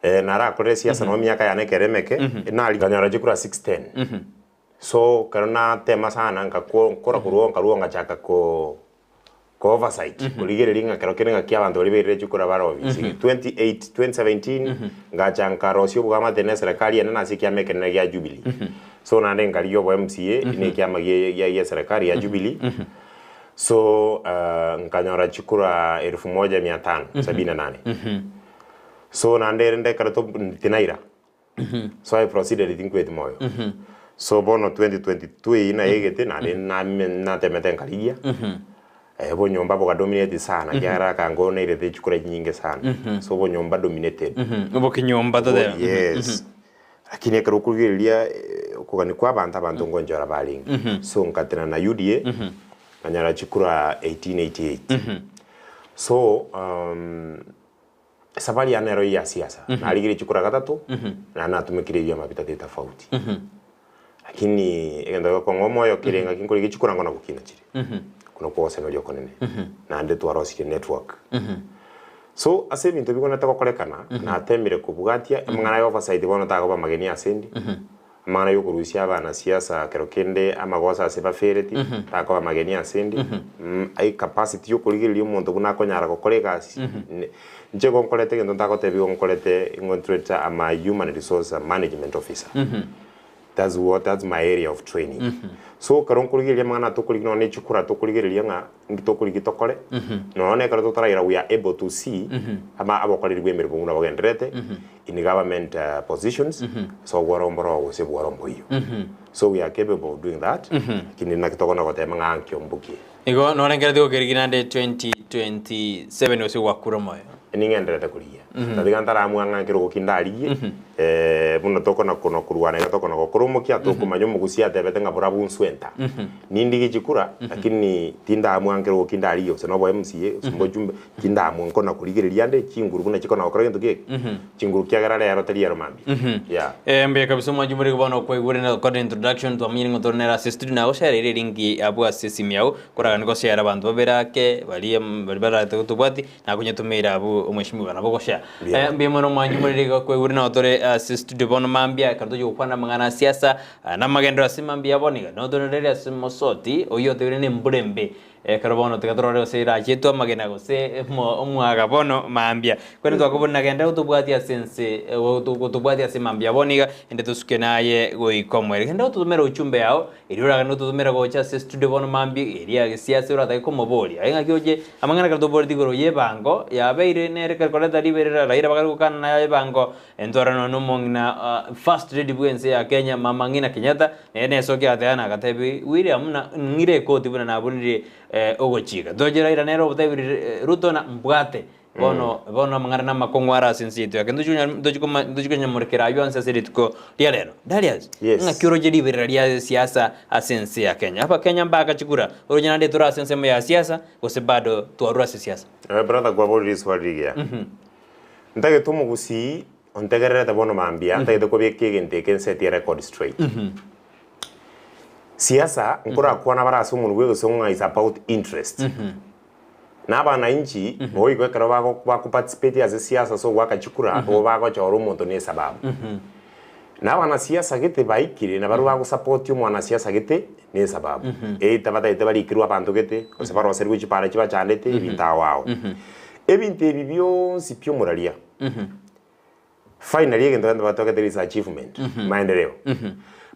Eh, narakorire siasa nonya emiaka yane ekere emeke, nari nkanyora chikura 610. So, ekero natema sana nkakwo nkora korwa oo nkarwa oo ngachaka ko ko oversight, korigereria ng'a ekero kende ng'aki abanto baria bairire chikura bare ofisi. 28 2017, ngacha nkarosia obogamate na eserekari ene nase ekiama ekenene gia Jubilee. So naende nkarigia obo MCA, na ekiama gie gia gia eserekari ya Jubilee. So, nkanyora chikura elfu moja mia tano sabini na nane. So naende erinde ekero to tinaira, so I proceeded tinkweti moyo. So bono 2022 eyio naye egete naende name natemete nkarigia, obonyomba bogadominate sana ekiagera akango nairete chikura chinyinge sana. So obonyomba dominated. Obokinyomba totebe. Yes. Lakini ekero okorigereria okogania kwa abanto, abanto ngonchora barenge. So nkatena na UDA, nkanyora chikura 1888. So Esafari yane ero ya siasa, narigirie chikura gatato, naende natumekire ebiama bitato etafauti. Lakini egento gekong'a omoyo kere ng'aki nkorigia chikura nkona gokina chire. Okwo nokwo ogosemeria okonene. Naende twarosirie network. So ase ebinto bigonete gokorekana, natemire kobwatia amang'ana ya oversight bono takoba amageni ase inde. Amang'ana y'okorusia abanasiasa kero kende amagoso ase bafereti, takoba amageni ase 'ndi, ecapacity y'okorigereria omonto buna akonyara gokora egasi, inche igo nkorete egento ntagotebi igo nkorete ingo ntrete am a human resource management officer, that's what that's my area of training. So ekero nkorigereria amang'ana tokorigia nonya ne chikura tokorigereria ng'a Inki tokorigia tokore? Nonya nekero totaraira we are able to see ama abokoreri bw'emeremo buna bogendererete in government positions ase obworo mboro gose obworo mboiyo. So we are capable of doing that lakini naki tokona gotema ng'a ankio mbokie. Igo norengeretie gokerigia naende 2027 gose gwakure omoyo? Ning'endererete korigia. Tatiga ntaramua ng'a ekerogo ki ndarigie, buna tokona kona korwana iga tokona gokora omokia, tokomanya omogusia atebete ng'a bora bunswenta. Nindigie chikura, lakini tindamua nkerogo ki ndarigie gose nobo MCA, gose mojumbe, tindamua nkona korigereria ande chinguru buna chikona gokora gento ki eke, chinguru kiagera rero tari ero mambia. Yeah. Eh, mbuya kabisa omwanchi omorege bono okwaigure na gokora introduction twamanyire ng'a tore nere ase studio nagoshare ere eringi abwo ase esimi yao koragani goshare abanto babere ake baria baria bararete gotobwati Nakonyetumeire abwo omweshimiwa nabo gochia. Mbuya. Eh, mbuya mono omwanchi omorere iga kwaigure nao tore ase studio bono mambia ekero tochia gokwana amang'ana a siasa ah, na amagenderero ase mambia bono iga nao torerere ase mosoti oyio otebirie na embura embe ekero bono tiga torore gose erachetwe amagena gose omo omwaga bono mambia. Kwani twakobuna nagende gotobwatia ase ense eh, goto gotobwatia ase mambia bono iga ende tosuke naye goika omoerio. Genda ototomere ujumbe yao Erio oragende ototomere gocha ase estudio bono mambia eria ya gesiasa oratake komoboria. Aye ng'aki oche amang'ana ekero toboreti igoro y'ebango yabeire nere ekero koreta riberera Raila bakare gokana naye ebango entware nonya omong'ina first lady bw'ense ya Kenya mama ng'ina Kenyatta nere nesokia agateba nagatebi William na ng'ire ekoti buna nabunire ogochika. Toche Raila nere obotebirie Ruto na mbwate Bono, bono amang'ana namakong'u are ase ense yaito yake. Ntochi koma ntochi konyamorekera ayio onsi ase rituko ria rero. Darius, Yes. ng'aki oroche riberera ria siasa ase ense ya Kenya? Abakenya mbagachikura, oroche naende tore ase ensemo ya siasa, gose bado twarure ase siasa? Eh, brother kwaborire riswali rigiya. Ntagete omogusii ontegererete bono mambia, ntagete kobeka egento eke nsetie record straight. Siasa, nkorakwana bare ase omonwe bw'egesongo ng'a is about interest. Na abananchi boigo ekero bago bakoparticipate ase siasa ase ogoaka chikura, nigo bagochora omonto na esababu. Na abanasiasa gete baikire nabarabwo bagosupport omwanasiasa gete na esababu. Either batagete barikerwe abanto gete, gose baroserigwe chipara chibachandete, ebinto ao ao. Ebinto ebi bionsi pi omoraria, finally egento gento batogete is achievement, maendeleo.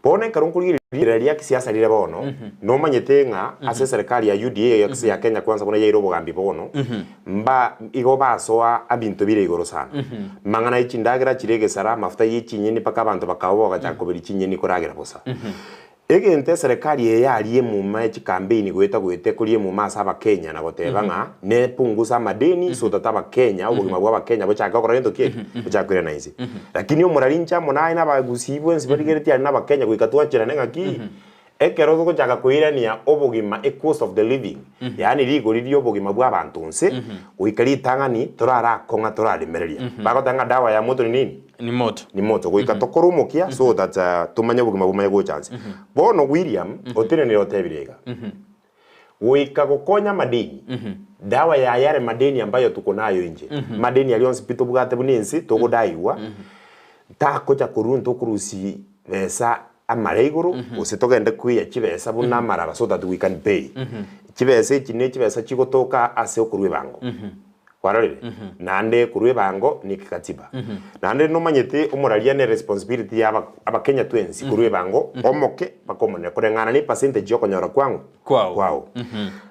Bono ekero nkorigereria riberera ria kisiasa rire bono, nomanyete ng'a ase eserekari ya UDA gose ya Kenya Kwanza buna yaire obogambi bono, mba igo basoa abinto bire igoro sana. Mang'ana ye chindagera chire egesara, amafuta ye chinyeni mpaka abanto bakaba bagachaka koberia chinyeni koragera bosa. Egento eserekari eye yaria emuma ye chikampeini goeta goeta ekoria emuma ase abakenya na goteba ng'a nepungusa amadeni so that abakenya obogima bwa abakenya bochake gokora gento ki eke? Bochake koirana inse. Lakini omorari inche amo naye na abagusii bwensi barigeretie aria na abakenya goika twancherane ng'aki ekero togochaka koirania obogima e cost of the living yaani rigori ria obogima bwa abanto nse goika ritang'ani torarakong'a toraremereria. Bagoteba ng'a dawa ya moto ni nini? Ni moto. Ni moto. Goika tokore omokia so that tomanye obogima bomanye gocha nse. Bono William otenenire otebire iga, goika gokonya amadeni. Dawa ya yale madeni ambayo tuko nayo inche, madeni aria onsi pi tobwate buna ense togodaiwa, takocha korwa ntokorusia besa amare igoro, gose togende koiya chibesa buna amaraba so that we can pay. Chibesa echi ne chibesa chigotoka ase okorwa ebango. Kwarorire? Naende korwa ebango ne kikatiba. Naende nomanyete omoraria ne responsibility ya aba abakenya twensi korwa ebango, omoke mpaka omonene koreng'ana ne percentage ya okonyora kwang'o? Kwao. Kwao.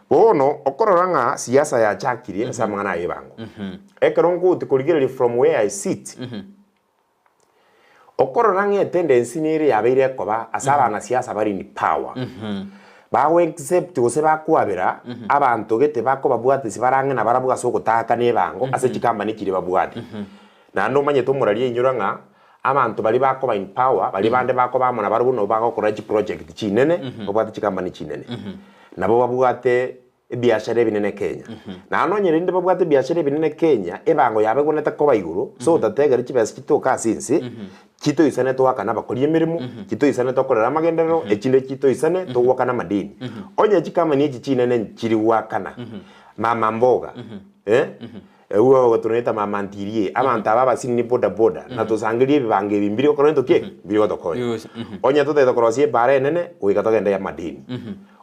Bono okorora ng'a siasa yachakire ase amang'ana aya ebango. Ekero ngotia korigereria from where I sit, Okorora ng'a etendency nere yabeire ekoba ase abanasiasa bare in power, bago accept gose bakwabera abanto gete bakobabwatisia bare ang'e nabarabwo ase ogotaakana ebango ase chikambani chiria babwate. Naende omanyete omoraria ainyora ng'a abanto baria bakoba in power, baria bande bakoba amo nabarabwo nabo bagokora chiproject chinene, babwate chikambani chinene. Nabo babwate ebiashara ebinene Kenya. Naende onye rende babwate ebiashara ebinene Kenya, ebango yabo egwenerete koba igoro, so otategere chibesa chitoke ase ense, chitoisane toakane abakori emeremo, chitoisane tokorere amagenderero, echinde chitoisane togoakana amadeni. Onye chikamani echi chinene nchiri goakana, mama mboga, eh, Ewe ogotunaita mama ntirie, abanto aba abasinini boda boda, na tosangerie ebibango ebi mbiri gokora gento ki? Mbiri gotokonya. Onye totagete korosia ebaara enene, goika togende y'amadeni.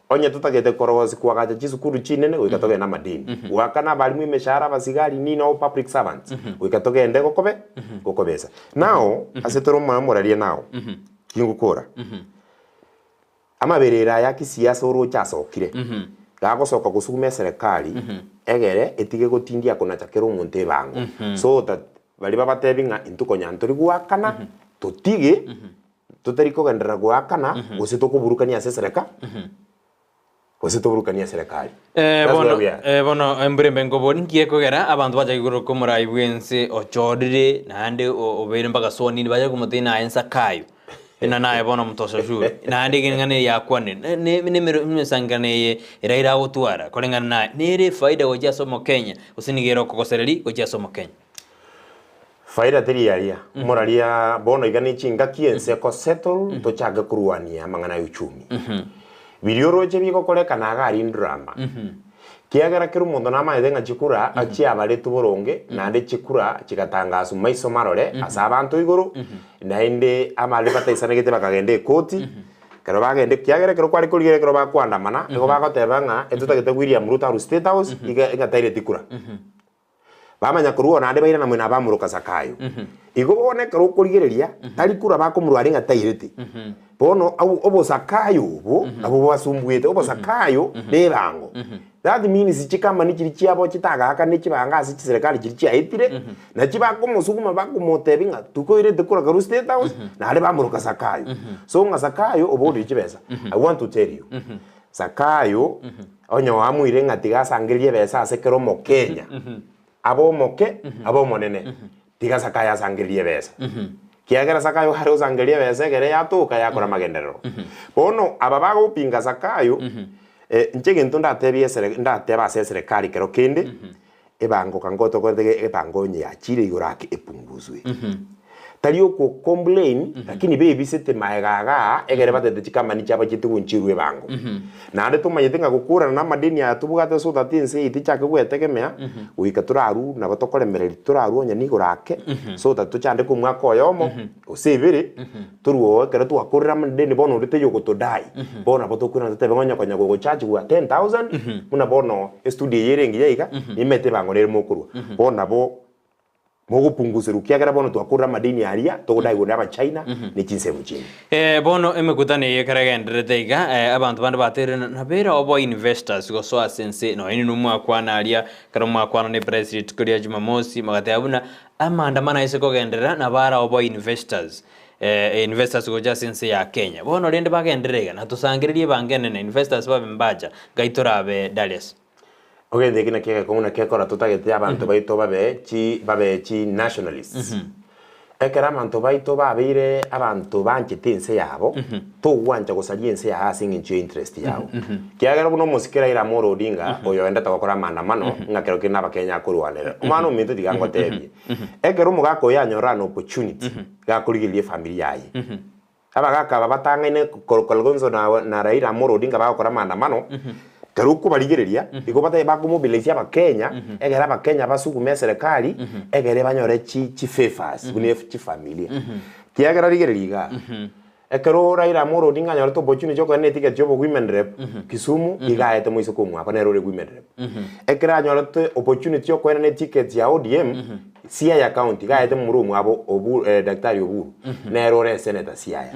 Onye totagete korosia koagacha chisukuru chinene, goika togende amadeni. Goakana abalimu emeshahara, abasigari, nini all public servants, goika togende gokobe gokobesa. Now, ase tore omoraria now, kingokora. Amaberero aya kisiasa oroche asokire, gagosoka gosuguma eserekari egere etige gotindia konacha kera omonto ebango, so that baria babatebi ng'a intwe konya ntori goakana, totige totari kogenderera goakana gose tokoburukania ase esereka gose toburukanie eserekari. Eh, That's where bono we are. eh, bono embura embe nkobori nki ekogera abanto bacha igoro komorai bwense ochorire naende o- obeire mpaka soni bacha komotebia naye nsakayo na naye bono mtosa shule naende eng'ana eye yakwanire ne- ne- nemero emesangano eye eraira agotwara koreng'ana naye nere efaida gochia ase omokenya gose nigo ere okogosereria gochia ase omokenya. Faida teri aria, omoraria bono iga ne chingaki ense eko settle tochake korwania amang'ana ya uchumi. Biria oroche bigokorekana iga aria ndrama. Kiagera kera omonto namanyete ng'a chikura chiabaretwe boronge naende chikura chigatangaswa maiso marore ase abanto igoro naende abare bataisanegete bakagenda ekoti, ekero bagenda ekiagera ekero kware korigereria ekero bakoandamana nigo bagoteba ng'a etotagete William Ruto arwe state house iga iga taireti kura. Bamanya korwa oo naende bairana mwene abamoroka Zakayo. Igo bono ekero okorigereria, tari kura bakomorwa aria ng'a tairete. Bono au obosakayo obo nabwo bobasumbuete, obosakayo na ebango. That means chikamani chiria chiabo chitagaakane chibango ase chiserekari chiria chiaetire, nachi bakomosuguma bakomotebia ng'a tokoirete kura korwa state house, naende bamoroka Zakayo. So ng'a Zakayo oborire chibesa. I want to tell you, Zakayo onye oamuire ng'a tiga asangererie ebesa ase kera Omokenya, abe omoke, abe omonene, tiga Zakayo asangererie ebesa. Kiagera Zakayo are gosangereria ebesa ekere yatoka yakora amagenderero. Bono aba bagopinga Zakayo, inche egento ndatebie esere ndatebe ase eserekari kero kende, ebango kango tokorete ebango onye yachire igoro ake epunguzwe. Tari oko complain lakini bebisete maega igaa egere batete chikamani chiabo chitigwe nchirwe ebango. Naende tomanyete ng'a gokorana na amadeni aya tobwate so that ense eye tichake gwetegemea goika torarue nabo tokoremereria torarue onye nigoro ake so that tochandeke omwaka oyomo gose ebere torue oo ekero twakorire amadeni bono onde taiyo ogotodai bono nabo tokoirana totebe ng'a onye konya gogochachiwa 10,000 buna bono estudio eye ere engiya iga nimanyete ebango nere mokorwa bono nabo Mogopunguserwa, ekiagera bono twakorire amadeni aria togodaigwa na Abachina ne chinsemo chinde. Eh, bono emekutano eye ekero egendererete iga, eh, abanto bande baterire na nabere obo investors gosoa ase ense nonya inwe mwakwana aria ekero mwakwana ne press rituko ria jumamosi mogateba buna amaandamano aise kogenderera nabo ara obo investors eh, investors gocha ase ense ya Kenya. Bono rende bagenderere iga natosangererie ebango enene investors babe mbacha ngai torabe Darius. Ogento eki nakio egekong'u nakio ekero totagete abanto baito babe chi babe chi nationalists. Ekero abanto baito babeire abanto banchete ense yabo, togwancha gosaria ense yaye ase eng'encho ya interest yabo. Kiagera buna omosike Raila Amolo Odinga, oyo oendete gokora amaandamano, ng'a kero kende abakenya akorwanerera. Omwana ominto tiga ngotebie, ekero omogaka oyo anyorire an opportunity, gakorigereria efamiri yaye. Abagaaka aba batang'aine Kalonzo na Raila Amolo Odinga bagokora amaandamano, Ekero okobarigereria, igo batabe bakomobilize abakenya, egere abakenya basugume eserekari, egere banyore chi chifavours buna chifamilia. Kiagera rigereria igaa, ekero Raila Amolo Odinga anyorete opportunity ya okogenda na eticket ya obo women rep Kisumu, iga aete moiseke omwabo nere ore women rep. Ekero anyorete opportunity ya okogenda na eticket ya ODM, Siaya county, iga aete momura omwabo Obu Daktari Oburu, nere ore esenator Siaya.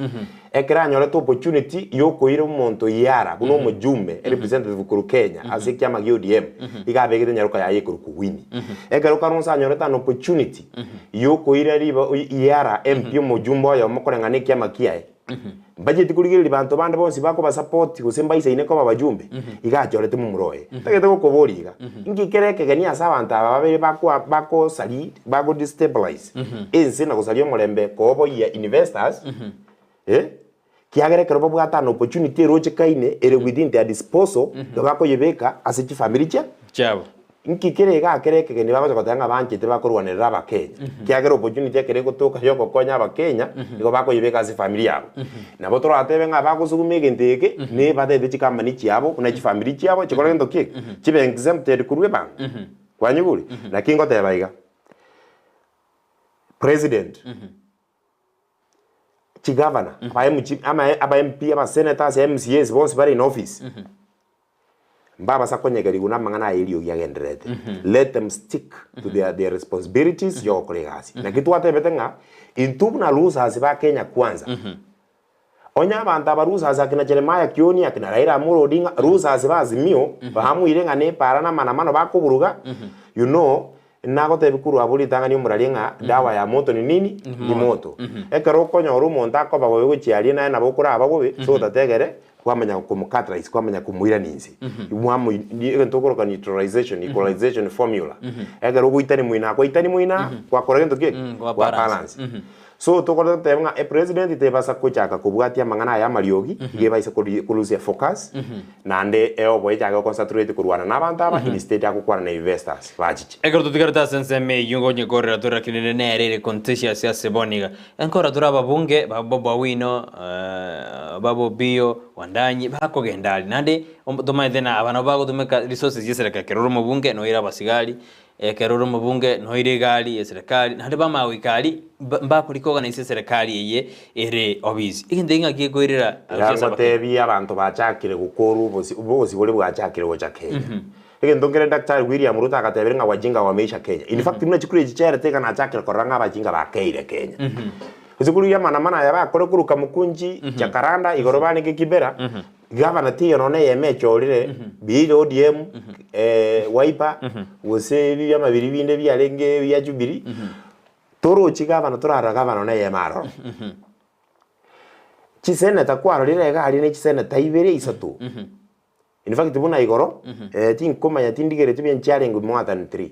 Ekero anyorete opportunity yokoira omonto Iara buna omojumbe, representative korwa Kenya ase ekiama gia ODM, iga abegete nyaroka yaye ekorokwa Winnie. Ekero Kalonzo anyorete an opportunity yokoira riba Iara MP omojumbe oyomo koreng'ana ekiama kiaye, mbacheti korigereria banto bande bonsi bakobasupport gose mbaisaine koba abajumbe, iga achorete momura oye. Ntagete gokoboria iga, inki kere ekegeni ase abanto aba babere bakoa bakosaria bagodestabilize ense na gosaria omorembe kooboyia investors, eh, kiagera ekero babwate an opportunity eroche kaine ere within their disposal, igo bakoyebeka ase chifamiri chia Chiabo. Nki kere igaa kere ekegeni bagocha goteba ng'a banchete bakorwanerera abakenya, kiagera opportunity ekero egotoka ya ogokonya abakenya, nigo bakoyebeka ase efamiri yabo. Nabo toratebe ng'a bagosuguma egento eke, ne batete chicompany chiabo buna chifamiri chiabo chikore gento ki eke? Chibe exempted korwa ebango. Kwanyigure? Naki ngoteba iga, president, chigavana, aba MG, ama aba MP, aba senators, MCAs bonsi bare in office, mbabasa konyegerigwa namang'ana aya eriogi agendererete. Let them stick to their, their responsibilities yogokora egasi. Naki twatebete ng'a intwe buna losers ba Kenya Kwanza, onye abanto aba losers akina Jeremiah Kioni, akina Raila Amolo Odinga, losers ba Azimio, bamuire ng'a nepara na maandamano bakoburuga, you know, Nagotebie korwa abwo ritang'ani omorarie ng'a dawa ya moto ni nini? Ni moto. Ekero okonyora omonto akoba bobe gochia aria naye nabo okoraba bobe, so otategere kwamanya komocaterize, kwamanya komoirania inse. Mwamo egento okoroka neutralization, equalization formula. Ekero ogoitania moino akoitania moino gwakora gento ki? Kwa Gwa balance. balance. So tokore goteba ng'a epresident tebasa gochaka kobwatia amang'ana aya amariogi, iga ebaise kori kolusia focus, naende eoboe echake goconcentrate korwana na abanto aba instead agokwana na investors bachiche. Ekero totigarete ase ensemo eyio ngonye korera tore lakini ere nere ere contentious ase bono iga. Nkorora tore ababunge ba Bob Owino, Babu Opiyo, Wandanyi bakogenda aria naende tomanyete na aba nabo bagotumeka resources chia eserekari ekero ore omobunge noire abasigari, Ekero ore omobunge noire egari y'eserekari, naende bamanya goika aria, mba mbakorika organise eserekari eye ere obisi. Egento eke ng'a gekoirera Iga ase abakenya. ngotebie abanto bachakire gokorwa obosi obosi boria bwachakire gocha Kenya. Egento nkere Daktari William Ruto agatebire ng'a wajinga wameisha Kenya. In fact buna chikura echi chiaerete iga nachakire korora ng'a abajinga bakeire Kenya. Gose korigia amaandamano aya bakore korwa Kamukunji, Jacaranda, igoro barenge Kibera, Gavana teiyo nonya eyemo echorire, be it ODM, Wiper, gose ebi biama biria binde biarenge bia Jubilee, torochi gavana torarora gavana nonya eyemo aroro. Chiseneta kwarorire iga aria ne chiseneta ibere isato. In fact buna igoro, tinkomanya tindigereti buya nchiarenge more than three.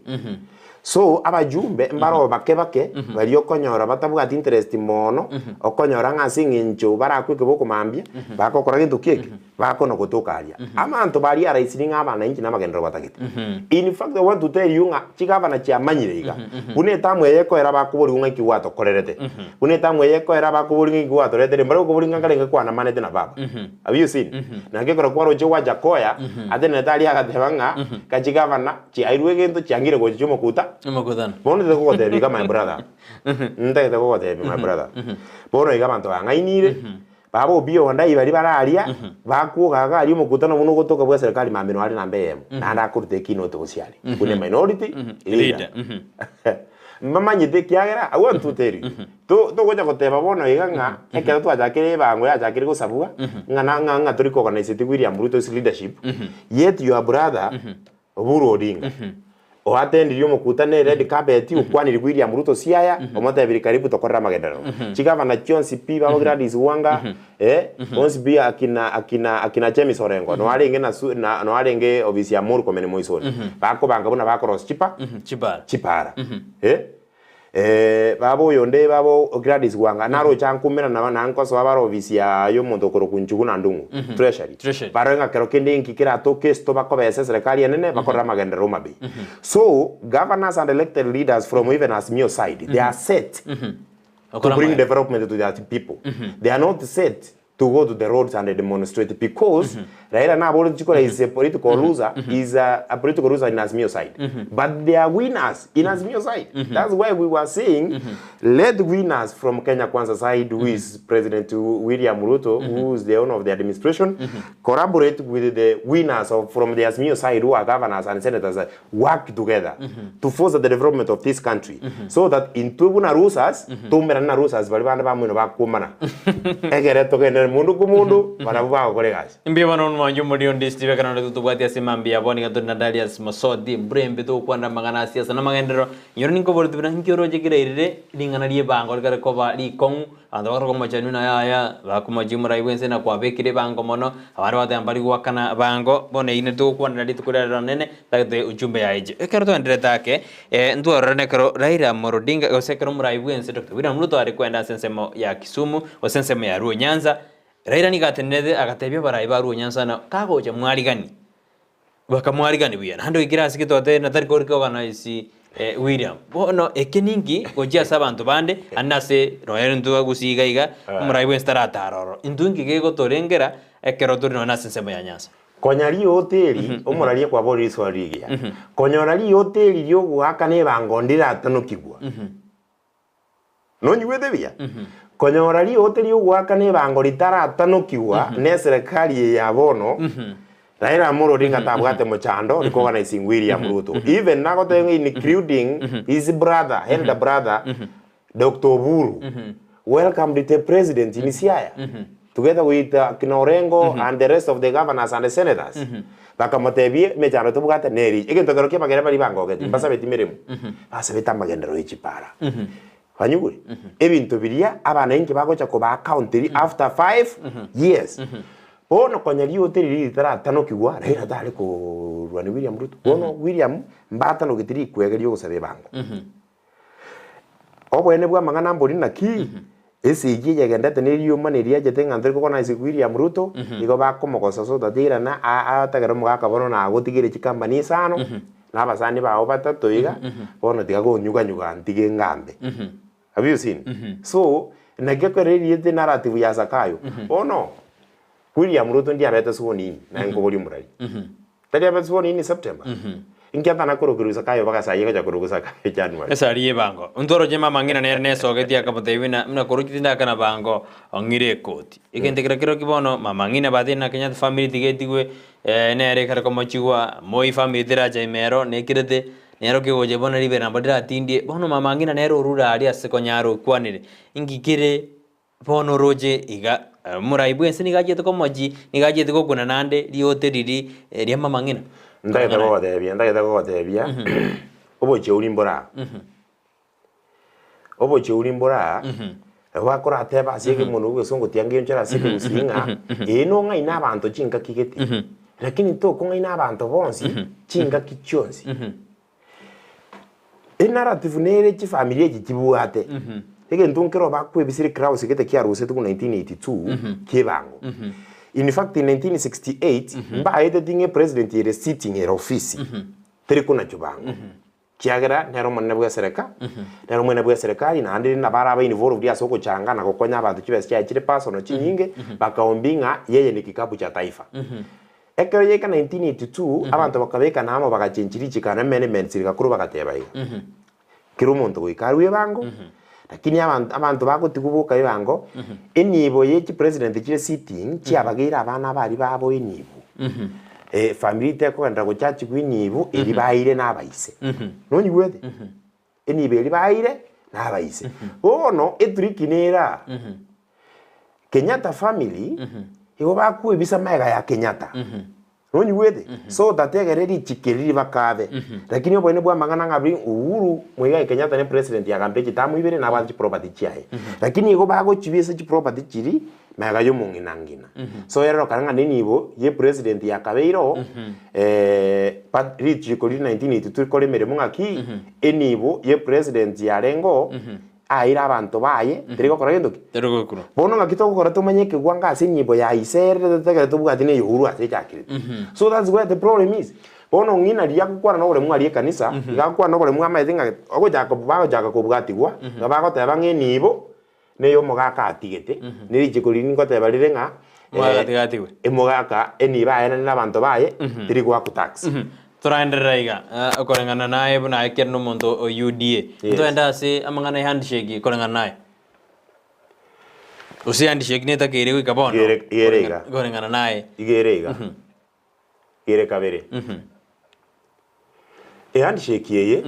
So abajumbe mbaro bake bake baria okonyora batabwati interest mono, okonyora ng'a ase eng'encho barakwe ekeboko mambia, bagokora gento ki eke? Bakona gotoka aria. Abanto baria raisiri ng'a abananchi na amagenderero batagete. In fact I want to tell you ng'a chigavana chiamanyire iga, buna etamu eye ekoera bakoborigwa ng'a inki gwatokorerete, buna etamu eye ekoera bakoborigwa ng'a inki gwatoretere, mbare gokoborigwa ng'a nkarenge kwanamanete na baba. Have you seen? Naki ekero kwaroche Wajakoya, atenenete aria agateba ng'a gachigavana chiairwe egento chiangire gocha chiomokuta. Omokutano. Bono ntagete kogotebia iga my brother, ntagete kogotebia my brother, bono iga abanto bang'ainire, baba Opiyo Wandayi baria bare aria, bakwoga iga aria omokutano buna ogotoka bwa eserekari mambia noare namba eyemo, naende akorute ekeynote gose aria, buna eminority leader. Leader. Mbamanyete ekiagera, I want to tell you, To togocha goteba bono iga ng'a ekero twachakire ebango yachakire gosabwa, ng'a na ng'a ng'a tori koorganiseti William Ruto's leadership, yet your brother Oburu Odinga oatendirie omokutano e red carpet okwanire William Ruto Siaya omotebirie karibu tokorere amagenderero. Chigavana chionsi pi babo Gladys Wanga eh, bonsi pi akina akina akina James Orengo noarenge na su na noarenge ofisi ya Murkomen Moisoni bakobanga buna bakorosia chipa Chipara. chipara eh. Baba oyonde baba Gladys Wanga naroche ankumera na na nkosoa bare ofisi ya y'omonto okorokwa Njugu na Ndung'u Treasury. Treasury. Barore ng'a kero kende inki keratoke esito bakobesa eserekari enene bakorere amagenderero Homa Bay. So governors and elected leaders from even Azimio side they are set to Okora bring amagenderero. development to their people. They are not set to go to the roads and demonstrate because. Raila naboreti chikura is a political loser, is a, a political loser in Azimio side. But they are winners in Azimio side. That's why we were saying, let winners from Kenya Kwanza side, who is President William Ruto, who is the owner of the administration, collaborate with the winners of, from the Azimio side, who are governors and senators, work together to foster the development of this country so that intwe buna losers toumerane na losers baria bande bamweno bakwomana egere togenderere mundu ko mundu barabwo bagokora egasi. Mbuya bono omwancho omoriri onde Steve ekero naende totobwati ase mambia bono iga tore na Darius Mosoti mburembe togokwanera amang'ana a siasa na amagenderero. Inyore ninkoboretie buna inki oroche kerairire ring'ana ri'ebango rikare koba rikong'u Abanto bakare komochenu na yaya, bakomochia omorai bw'ense na kwabekire ebango mono, abande bateba mbari goakana bango, bono eyio nere togokwanera rituko riria rinene, tagete ujumbe yaye eche. Ekero twaendererete ake, ntwarorane ekero Raila Amolo Odinga gose ekero omorai bw'ense Doctor William Ruto are koenda ase ensemo ya Kisumu, gose ensemo ya Luo Nyanza, Raila nigo atenerete agatebia abarai ba Luo Nyanza ng'a kagocha mwariganie. Bakamwarigania buya, naende oikire ase getwate na tari korika organize William. Bono eke ninki gochia ase abanto bande, naende ase nonya intwe gusii iga iga, omorai bwensi taratara ororo. Intwe inki gegotorengera ekero tore nonya ase ensemo ya Nyanza? Konya rioteri, omoraria kwaborire riswali rigiya. Konyora rioteri riogoakana ebango ndiratanokigwa. Nonyigwete buya? Konyora riote riogoakana ebango ritaratanokigwa neserekari eye ya bono, Raila Amolo Odinga tabwate mochando recognizing William Ruto. Even nagoteba ng'a including his brother, elder brother, Doctor Oburu, welcomed the president in Siaya together with kina Orengo and the rest of the governors and the senators. Bakamotebia emechando tobwate neri. Egento kero ki'amagere baria bangogete, mbasabeti meremo, basabete amagenderero ye chipara. Kwanyigure? Ebinto biria abana inki bagocha koba accounteri after 5 years. Bono konya riote riria ritaratanokigwa, Raila tare korwania William Ruto. Bono William mbatanogeti rikwege riogosaba ebango. Oboene bw'amang'ana mbori naki, esegi eye egendete ne rioma na eriachete ng'a ntori kogona ase William Ruto, igo bakomogosa so that airane atagere omogaka bono nagotigere chikampani isano, na abasani bao batato iga, bono tiga konyuganyuga ntige ngambe. Have you seen? So, naki ekero eriete narrative ya Zakayo, bono William Ruto ndiabete sworn in, naye nkoboria omorari. Tari abete sworn in September? Inki atana korokerwa Zakayo mpaka saii agocha korokwa Zakayo January? Esari y'ebango. Ntoroche mama ng'ina nere nesogetie akamotebia buna buna korwa tindakana bango ong'ire ekoti. Egento kera keroki bono mama ng'ina batebire na Kenyatta family tiga etigwe nere ekare komochigwa, Moi family teracha ime ero nekerete, nero kegocha bono ribera nabo riratindie. Bono mama ng'ina nere orure aria ase konyara okwanire, inki kere Bono oroche iga, omorai bw'ense nigo achiete komochi, nigo achiete gokuna naende riote riria ri'amamang'ina. Ntagete gogotebia, ntagete gogotebia, obocheuri mbore aa. Obocheuri mbore aa, nabo bakoratebe ase ekemono egesongo tiangenchera ase ekegusii ng'a, ee nong'aine abanto chingaki gete, lakini tokong'aina abanto bonsi chingaki chionsi. Enarrative nere chifamiri echi chibwate, egento nkero bakwebisire crouse gete kiarusetwe 1982 kiebango. In fact in 1968 mbaeteti ng'a epresident ere sitting ere ofisi teri konachwa bango. Kiagera nere omonene bwa esereka, nere omonene bwa eserekari naende nabo arabe involved ase ogochanga na gokonya abanto chibesa chiaye chire personal chinyinge, bakaombi ng'a yeye ni kikapu cha taifa. Ekero yaika 1982, abanto bakabekana amo bagachenchia richiko na amendments rigakuru bagateba iga, kera omonto goika arue ebango, lakini abanto abanto bagotigwa boka ebango, enibo ye chipresident chire sitting, chiabageire abana abaria babo enibo. Efamiri tekogenderera gochachigwa enibo eria baeire na abaise. Nonyigwete? Enibo eria baeire na abaise. Bono etrick nere aa, Kenyatta family igo bakwebisa magega ya Kenyatta. Nonyigwete? So that egere richiko eri ribakabe. Lakini oboene bwa amang'ana ng'a bring Uhuru Muigai Kenyatta ne president yagambire chitamu ibere nabwate chiproperty chiaye. Lakini igo bagochibisa chiproperty chiri magega ya omong'ina ngina. So erorokane ng'a nenibo ye president yakabeire oo but richiko riria 1982 rikore emeremo ng'aki enibo ye president yarenge oo aire abanto baye, teri gokora gento ki? Teri gokorwa. Bono ng'aki togokora tomanye ekegwango ase enyibo ya ise ere totagere tobwati na ey'Ohuru ase echakirete. So that's where the problem is. Bono ng'ina riria agokwana na oboremu aria ekanisa, iga agokwana na oboremu amaete ng'a ogochaka bagochaka kobwatigwa, iga bagoteba ng'a enibo na ey'omogaka atigete, na richiko riria nigoteba rire ng'a. Omogaka atigatigwe. Omogaka enibo aenane na abanto baye, teri goakwa tax. Toraenderera iga, okoreng'ana naye buna aye kere nomonto o UDA. Ntoende ase amang'ana e handshake koreng'ana naye. Gose handshake netakeire goika bono Igere- igere iga. koreng'ana naye. Igere iga. Igere kabere. Ehandshake eye,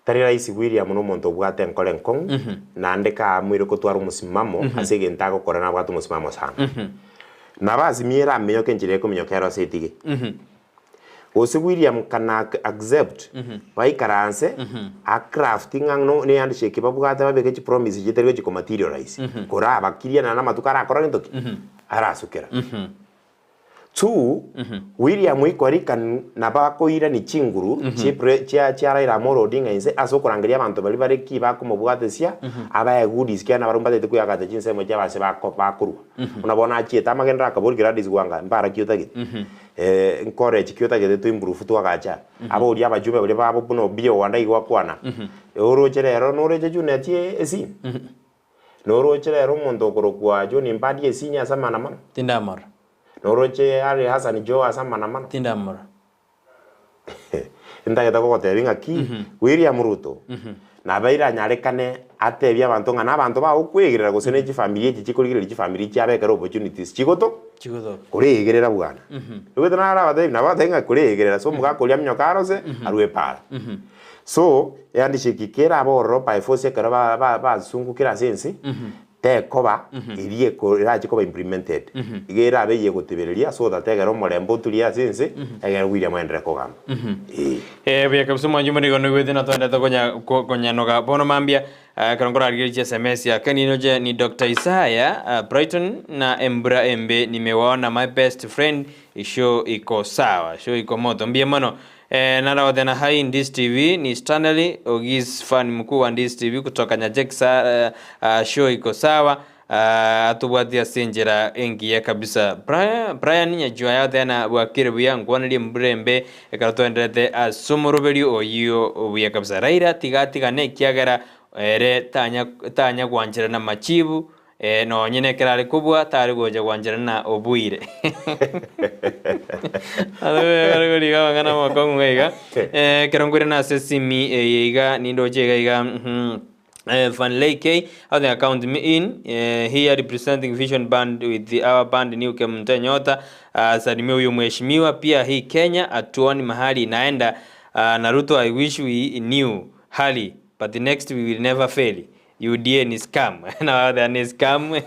tari rahisi William na omonto obwate enkoro enkong'u, naende kaamuire kotwara omosimamo ase egento agokora nabwate omosimamo sana. Nabo asimiere aminyoke enchera ekominyoka ere ase etige. Gose William can accept baikaranse acraft ng'a no ne handshake babwate babeke chipromise chitari gochi komaterialize korabakirie naende amatuko arakore gento ki? Arasukera. Two, William Ikorika nabo akoirania chinguru chipre chia chia Raila Amolo Odinga inse ase okorangeria abanto baria bare ki bakomobwatesia abae goodies kiagera nabarabwo mbatagete koyagacha chinsemo chiabo ase bako bakorwa. Buna bono achiete amagenderero akaboria Gladys Wanga mbara ki otagete? Nkorechi ki otagete to improve twagache aa? Aboria abachumbe baria babo buna Obiyo Wanda igo akwana, oroche rero noroche Junet esini? Noroche rero omonto okorokwa John Mbadi esini ase amandamano? Tindamorora. Noroche Ali Hassan Joho ase amandamano? Tindamorora. Ntagete gogotebia ng'a ki, William Ruto nabeire anyarekane atebie abanto ng'a nabanto bao okwegerera gose ne chifamiri echi chikorigereria chifamiri chiabo ekero opportunities chigoto Chigotoka. koregerera bwana. Nigo narabatebi nabatebi ng'a koregerera ase omogaka oria aminyoke arose arwe epaara. So, ehandshake kera abe ororo by force ekero ba ba basungukire ase ense, tekoba eria eko erache koba implemented. Iga erabe eyegotebereria so that egere omorembe oturie ase ense, egere William aenderere kogamba. Eeh. Eh, buya kabisa omwanchi omoriko noigwete na twendete konya ko- konyanoga bono mambia eh, ekero nkorarigereria chiSMS ake ninoche ni Doctor Isaya ah, Brighton na embura embe nimewaona my best friend show iko sawa show iko moto mbuya mono Eh, naraotena hai Ndisi TV ni Stanley Ogis fan mkuu wa Ndisi TV kutoka Nyachek sa, uh, show iko sawa uh, atobwati ase enchera engiya kabisa Brian, Brian Nyajua yatena bwakire buya nkwanerie mbura embe ekero twenderete ase omoroberio oyio buya kabisa Raila tiga atigane ekiagera ere tanya tanya gwancherana machibu Ee, nonye nekero are kobua, tari gocha gwancherana na oboire. Koriga amang'ana amakong'u iga iga. Eh, ekero nkoirana ase esimi eye iga, nindoche iga iga mhm, eh, Van Lay K, how they account me in, eh, here representing Vision Band with the, our band New Kemunto Nyota, uh, salimia huyo mheshimiwa pia hii Kenya atuoni mahali inaenda, uh, na Ruto I wish we knew hali but next we will never fail. UDA ni scam na they ni scam uh,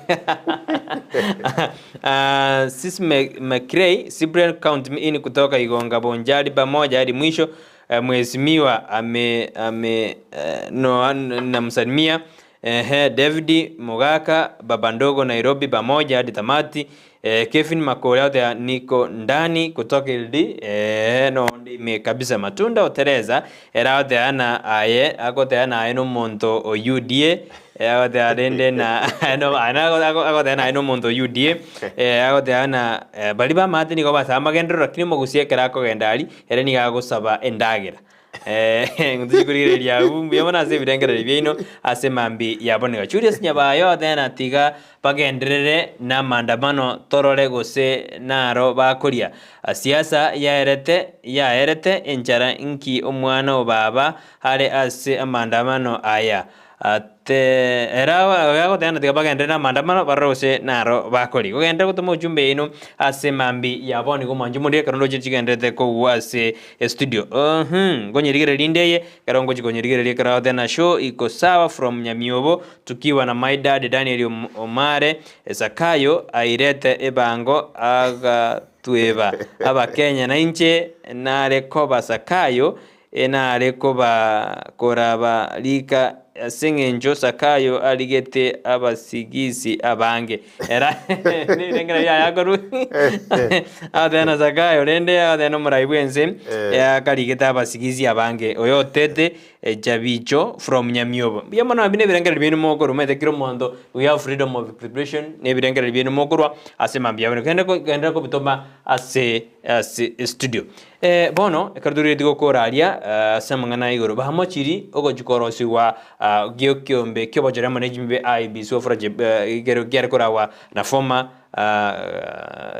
Sis McRae Cyprian count me in kutoka Igonga Bonjali pamoja hadi mwisho. Uh, mheshimiwa ame ame uh, no namsalimia Ehe, David Mugaka baba ndogo Nairobi pamoja hadi tamati. Eh, Kevin Makore ote niko ndani kutoka LD eh, no ndime kabisa matunda otereza era oteana aye agoteana aye nomonto o UDA eh, agotea rende na no agoteana aye nomonto o UDA eh, agoteana eh, bari bamate nigo basaba amagenderero lakini omogusia ekero akogenda aria ere nigo agosaba endagera Tochie korigereria abwo mbuya mono ase ebirengererio biaino ase mambia ya bono iga. Julius Nyabayo oteba tiga bagenderere na amaandamano torore gose naro bakoria. Siasa yaerete yaerete enchara nki omwana o baba are ase amaandamano aya. Ate ere agoteba tiga bagenderere na amaandamano barore gose naro bakoria. Gogenderera gotoma ojumbe yaino ase mambia ya bono iga omwanche omoria ekero ndoche chigendererete kogwa ase estudio. Uhmm nkonyerigereria rinde eye ekero ngochia konyerigereria ekero agoteba na show iko sawa from Nyamiobo tukiwa na my dad Daniel Omare Zakayo airete ebango agatweba abakenya nainche nare koba Zakayo Enare koba koraba rika ase engencho Zakayo arigete abasigisi abange. Era nerengera riaye akorwa agoteba na Zakayo rende agoteba na omorai bw'ense akarigete abasigisi abange. Oyo otete Jabicho from Nyamiobo. Mbuya mono abwo nebirengererio biaino mokorwa omanyete kera omonto we have freedom of expression nebirengererio biaino mokorwa ase mambia abwo. Kende genderera kobitoma ase ase estudio. Bono ekero torigetie gokora aria ase amang'ana a igoro, bamochirie ogochia korosigwa gi'ekiombe ki'obochore amo ne chimbe IEBC Wafula Chebukati, ekero kiare koragwa na former.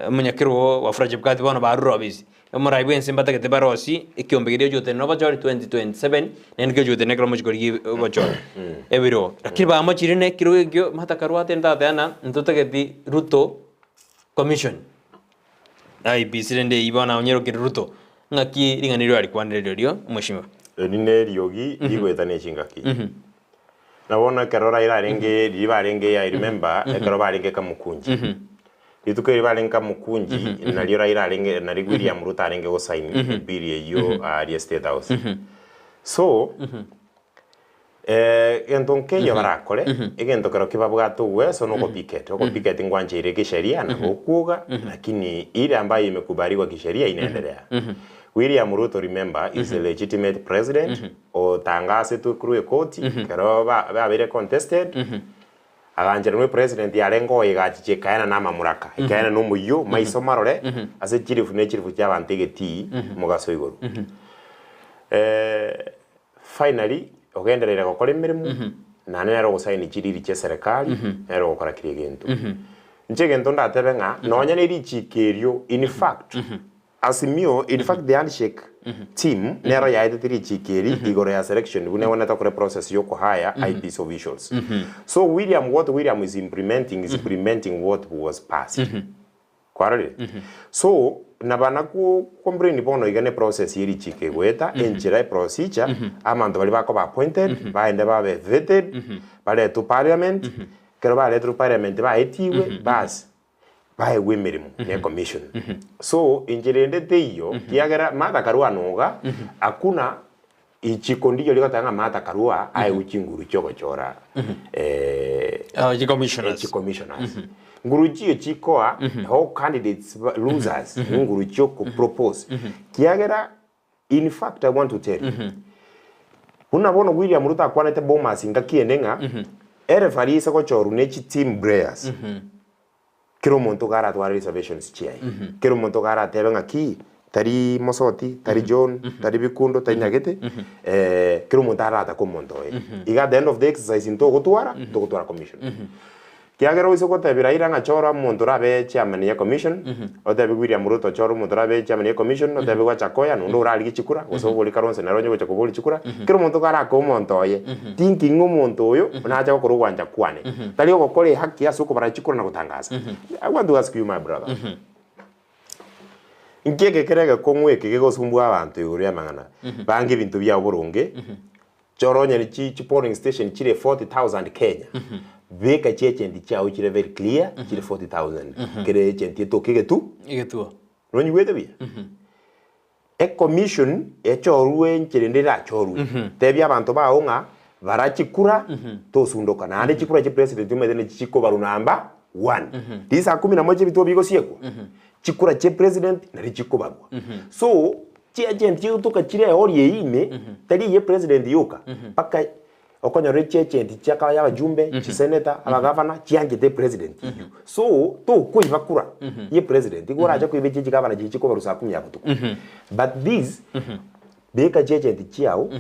Omonyakerogo Wafula Chebukati bono barure obisi. Omorai bw'ense mbatagete barosie ekiombe keria ochi gotenena obochori 2027 naende keochi gotenena ekero mochi korigia obochori ebirogo. Lakini bamochire na ekerogo ekio Martha Karua atende agateba ng'a ntotageti Ruto commission IEBC rende eyio bono onyerokire Ruto ng'aki ring'ana erio arikwanire rirorio mweshimiwa. Eri neriogi rigoeta ne chingaki. Na bono ekero Raila arenge riria barenge I remember ekero barenge Kamukunji. Rituko erio barenge Kamukunji nario Raila arenge nario William Ruto arenge gosign ebill eyio aria State House. So egento nkeiyo barakore, egento kerokio babwate obueso na ogopicket. Ogopicket ngwancheire kisheria nabo okwoga lakini ile ambayo imekubaliwa kisheria inaendelea. William Ruto remember is a legitimate president otangasetwe korwa ekoti ekero babeire contested, agancheranwa epresident yarenge oye egachicha ekaena na amamuraka, ekaena na omoyio, maiso marore, ase chilifu ne chilifu chiabanto egetii mogaso igoro. Finally, ogendereire gokora emeremo, naende nere ogosaini chiriri chia eserekari, nere ogokora kera egento. Inche egento ndatebe ng'a, nonya ne richiko erio, in fact, Azimio, in fact the handshake team nero yaetete richiko eri igoro ya selection buna ebwenerete okore process ya okohire IEBC officials. So William what William is implementing is implementing what was passed. Kwarorire? So naba nakwo complain bono iga ne process ye richiko egoeta enchera eprocedure abanto baria bakoba appointed baende babe vetted baretwe parliament ekero baretirwe parliament baetigwe bas baegwe emeremo ne commission. So inche rende teiyo kiagera Martha Karua noga hakuna ichiko ndiyo rigoteba ng'a Martha Karua aegwe chinguru chiogochora Chicommissioners. chicommissioners. Nguru chiyo chikoa all candidates ba- losers nguru chiokopropose kiagera in fact I want to tell you buna bono William Ruto akwanete Bomas ngaki ende ng'a ereferee ase gochorwa ne chi team players kera omonto iga aratware reservations chiaye kera omonto iga aratebe ng'a ki tari Mosoti tari John tari Bikundo tari Nyagete kera omonto aratake omonto oye iga at the end of the exercise ntogotwara ntogotwara commission. Kiagera oise gotebia Raila ng'a chora omonto orabe chairman ye commission, otebi William Ruto chora omonto orabe chairman ye commission, otebi Wajackoyah nonde orarigie chikura, gose obori Kalonzo nere onye gocha koboria chikura, kera omonto karake omonto oye, thinking ng'a omonto oyo nache gokora ogwancha kwane. Tari ogokora ehaki ase okobara chikura na gotangasa. I want to ask you my brother, nki eke kere egekong'u eke kegosumbua abanto igoro y'amang'ana? Banga ebinto biabo boronge, Chora onye ne chi polling station chire 40,000 Kenya, beka chi agent chiao chire very clear, chire 40,000. Kere agent etoke egetu, Egetuo. nonyigwete buya? Ecommission echorwe enchera ende erachorwe, tebia abanto bao ng'a bara chikura tosundoka, naende chikura chia president omanyete nachi chikobarwa number one. Risaa kumi na moja ebituo bigosiekwa, chikura chia president nario chikobarwa. So, Chiagent chigotoka chire eori eyio ime, tari eye president yoka, mpaka okonyora chiagent chia kaba ya abajumbe, chisenator, abagavana, chianchete epresident eyio. So, tokoiba kura ye president, igo orache koiba echie chigavana chiria chikobarwa saa kumi ya botuko. But this, beka chiagent chiao.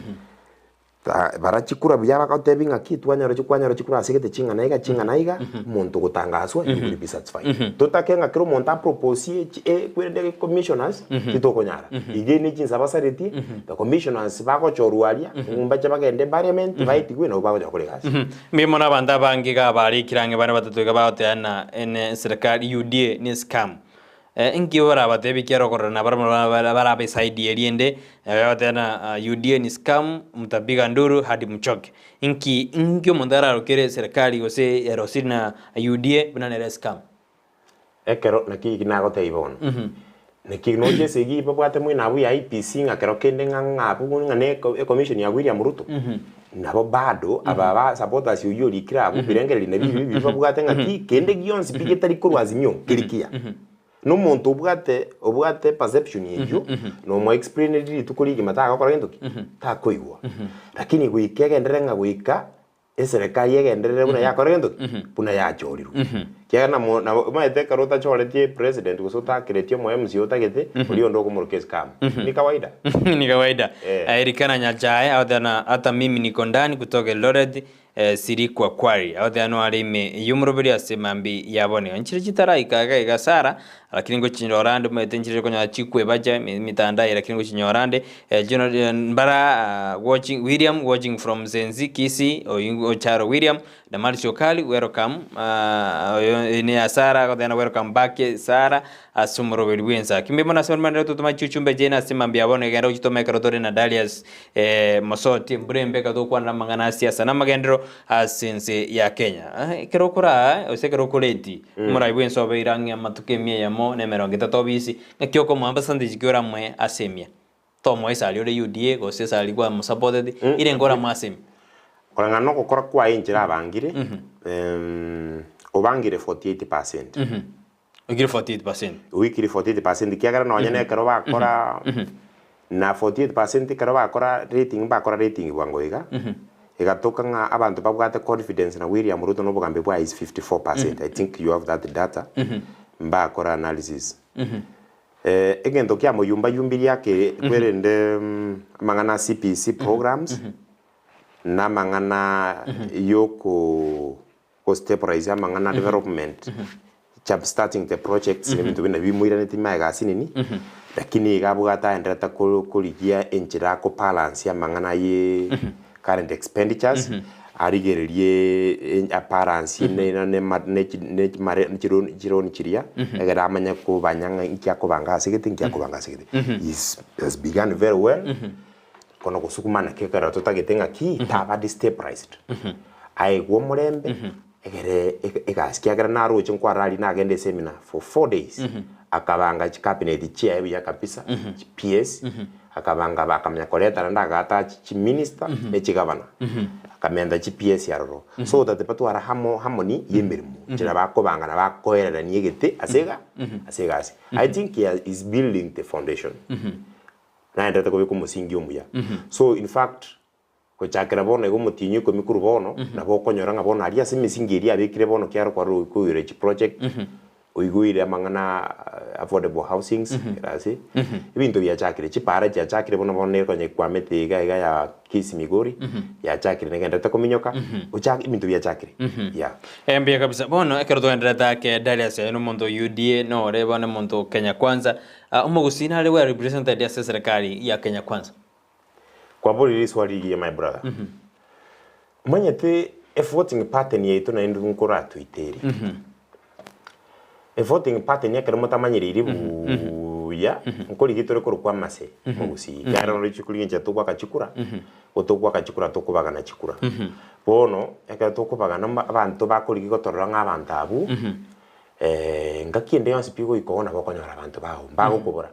Bara chikura buya bagotebi ng'aki twanyora chikwanyora chikura ase gete ching'ana iga ching'ana iga omonto ogotangaswa you will be satisfied. Totake ng'a kera omonto aproposie chi eh kwerende commissioners titokonyara. Iga ne chinsa basaretie the commissioners bagochorwa aria mbache bagende parliament baetigwe nabo bagocha gokora egasi. Mbuya mono abanto abange iga barikire ang'e bare batato iga bagoteba ng'a ene serikali UDA ne scam. Inki orabateebie ekiagera okorora nabarabwo barabe eside eria ende, bagoteba ng'a UDA ni scam, mtapiga nduru hadi mchoke. Inki inki omonto ararokere serikali gose erosiri na UDA buna nere escam? Ekero naki eki nagotebia bono, naki noche esegi babwate mwene abwo ya IEBC ng'a kero kende ng'a ng'a abwo ng'a ne ecommission ya William Ruto, nabo bado aba ba supporters oyio orikire abwo ebirengererio nabio ebi ebi babwate ng'a ki kende gionsi pi getari korwa Azimio nkeri kiya. Na omonto obwate obwate perception eyio, na omo explaineri rituko rigima tagokora gento ki? Takoigwa. Lakini goika egenderere ng'a goika eserekari egenderere buna yakora gento ki? Buna yachorirwe. Kiagera namo nabo omanyete ekero otachoretie president gose otakeretie omo MCA otagete, oria onde okomoroka escam. Ni kawaida. Ni kawaida. Eh. Elikana Nyachae agoteana hata mimi niko ndani kutoka Eldoret eh, Sirikwa Quarry agoteana are ime y'omoroberi ase mambi ya bono. Nchire chitaraika iga iga Sara lakini ngochinyora ande omanyete nchire okonyora chikwebacha emitandao eye lakini ngochinyora ande eh, Jonah eh, Mbara watching William watching from Sensi Kisii oyio Ocharo William Damaris Okali welcome oyo ne Sarah agoteba welcome back Sarah ase omoroberi bwensa. Kimbe mono ase barabwo totoma chiuchumbe chiaino ase mambia bono egenda gochitoma ekero tore na Darius Mosoti embura embe ekero togokwanera amang'ana a siasa na amagenderero ase ense ya Kenya. Ekero okoraa gose ekero okoreti omorai bwense obeire ang'e amatuko emia eyemo na emerongo etato obisi ng'aki okomoa percentage ki oramoe ase emia? Tomoa esari ore UDA gose esari kwamosapoteti, ire enke oramoe ase emia. Koreng'ana nogokora kwaye enchera abangire, obangire 48 percent. Oikire 48 percent. Oikire 48 percent ekiagera nonye na ekero bakora na 48 percent ekero bakora rating mbakora rating bwango iga, egatoka ng'a abanto babwate confidence na William Ruto na obogambi bwaye is 54 percent, I think you have that data, mbakora analysis. Egento kiamoyumbayumbirie ake kwerende amang'ana a CPC programs na amang'ana yoko stabilize amang'ana development jump starting the projects na ebinto buna bimoiranetie magega asinini, lakini iga abwate aenderete korigia enchera ako balance amang'ana ye current expenditures, arigererie abalansie chironi chiria, egere amanye kobanya ng'a inki akobanga ase gete, inki akobanga ase gete. He has begun very well, kono gosukuma naki ekero totagete ng'aki, taba destabilized, aegwe omorembe, egere egasi ekiagera naroche nkwarari nagenda eseminar for 4 days, akabanga chicabinet chiaye buya kabisa, chi PS, akabanga bakamanya koreta naende agatachi chiminister ne chigavana, akamenta chi PS aroro, so that batware hamo harmony ya emeremo, enchera bakobanga na bakoererania egete ase iga ase egasi. I think he is building the foundation, naenderete kobeka omosingi omuya. So in fact, gochakera bono iga omotienyi oikomi korwa bono, nabo okonyora ng'a bono aria ase emisingi eria abekire bono kiaro kwarora okoigwera chiproject, oigwere amang'ana affordable housings, kera ase, ebinto biachakire, chipara chiachakire bono bono nere konya ekwamete iga iga ya Kisii Migori, yachakire negenderete kominyoka, ochake ebinto biachakire, yeah. Mbuya kabisa. Bono ekero twaenderete ake Darius aye nomonto o UDA nore bono omonto o Kenya Kwanza, omogusii nare well represented ase eserekari ya Kenya Kwanza? Kwaborire riswali rigiya my brother. Omanyete e voting pattern yaito naende nkoratoitere. E voting pattern ekero motamanyereiri buya, nkorigia tore korokwa amase mogusii. Ekiagera noro chikuri inche togoaka chikura, gotogoaka chikura tokobagana chikura. Bono, ekero tokobagana abanto bakorigia gotorora ng'a abanto abwo, Engaki ende yonsi pi goika oo nabo okonyora abanto bao mbagokobora.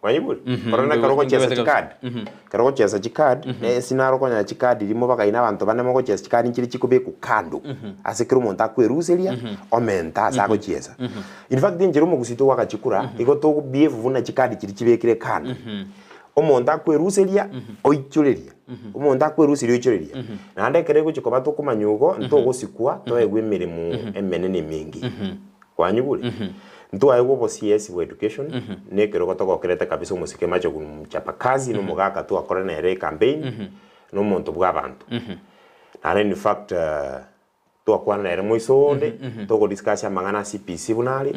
Mwaigure? Korende ekero ogochesa chikadi, ekero ogochesa chikadi, ase naro okonyora chikadi rimo bagaina abanto bane mogochesa chikadi nchire chikobekwa kando, ase kera omonto akweruseria, omenta ase agochiesa. In fact enchera omogusii togoaka chikura, igo togo behave buna chikadi chiria chibekire kando. Omonto akweruseria, oichoreria, omonto akweruseria oichoreria. Naende ekero egochia koba tokomanya igo, ntogosikwa toegwe emeremo emenene emenge. Kwanyigure? Ntwaegwe obo CS bwa education, na ekerogo togokerete kabisa omosike Machogu mchapa kazi na omogaka twakora nere ecampaign, na omonto bwa abanto. Naende in fact Twakwana nere moiso onde, togo discuss amang'ana a CPC buna are,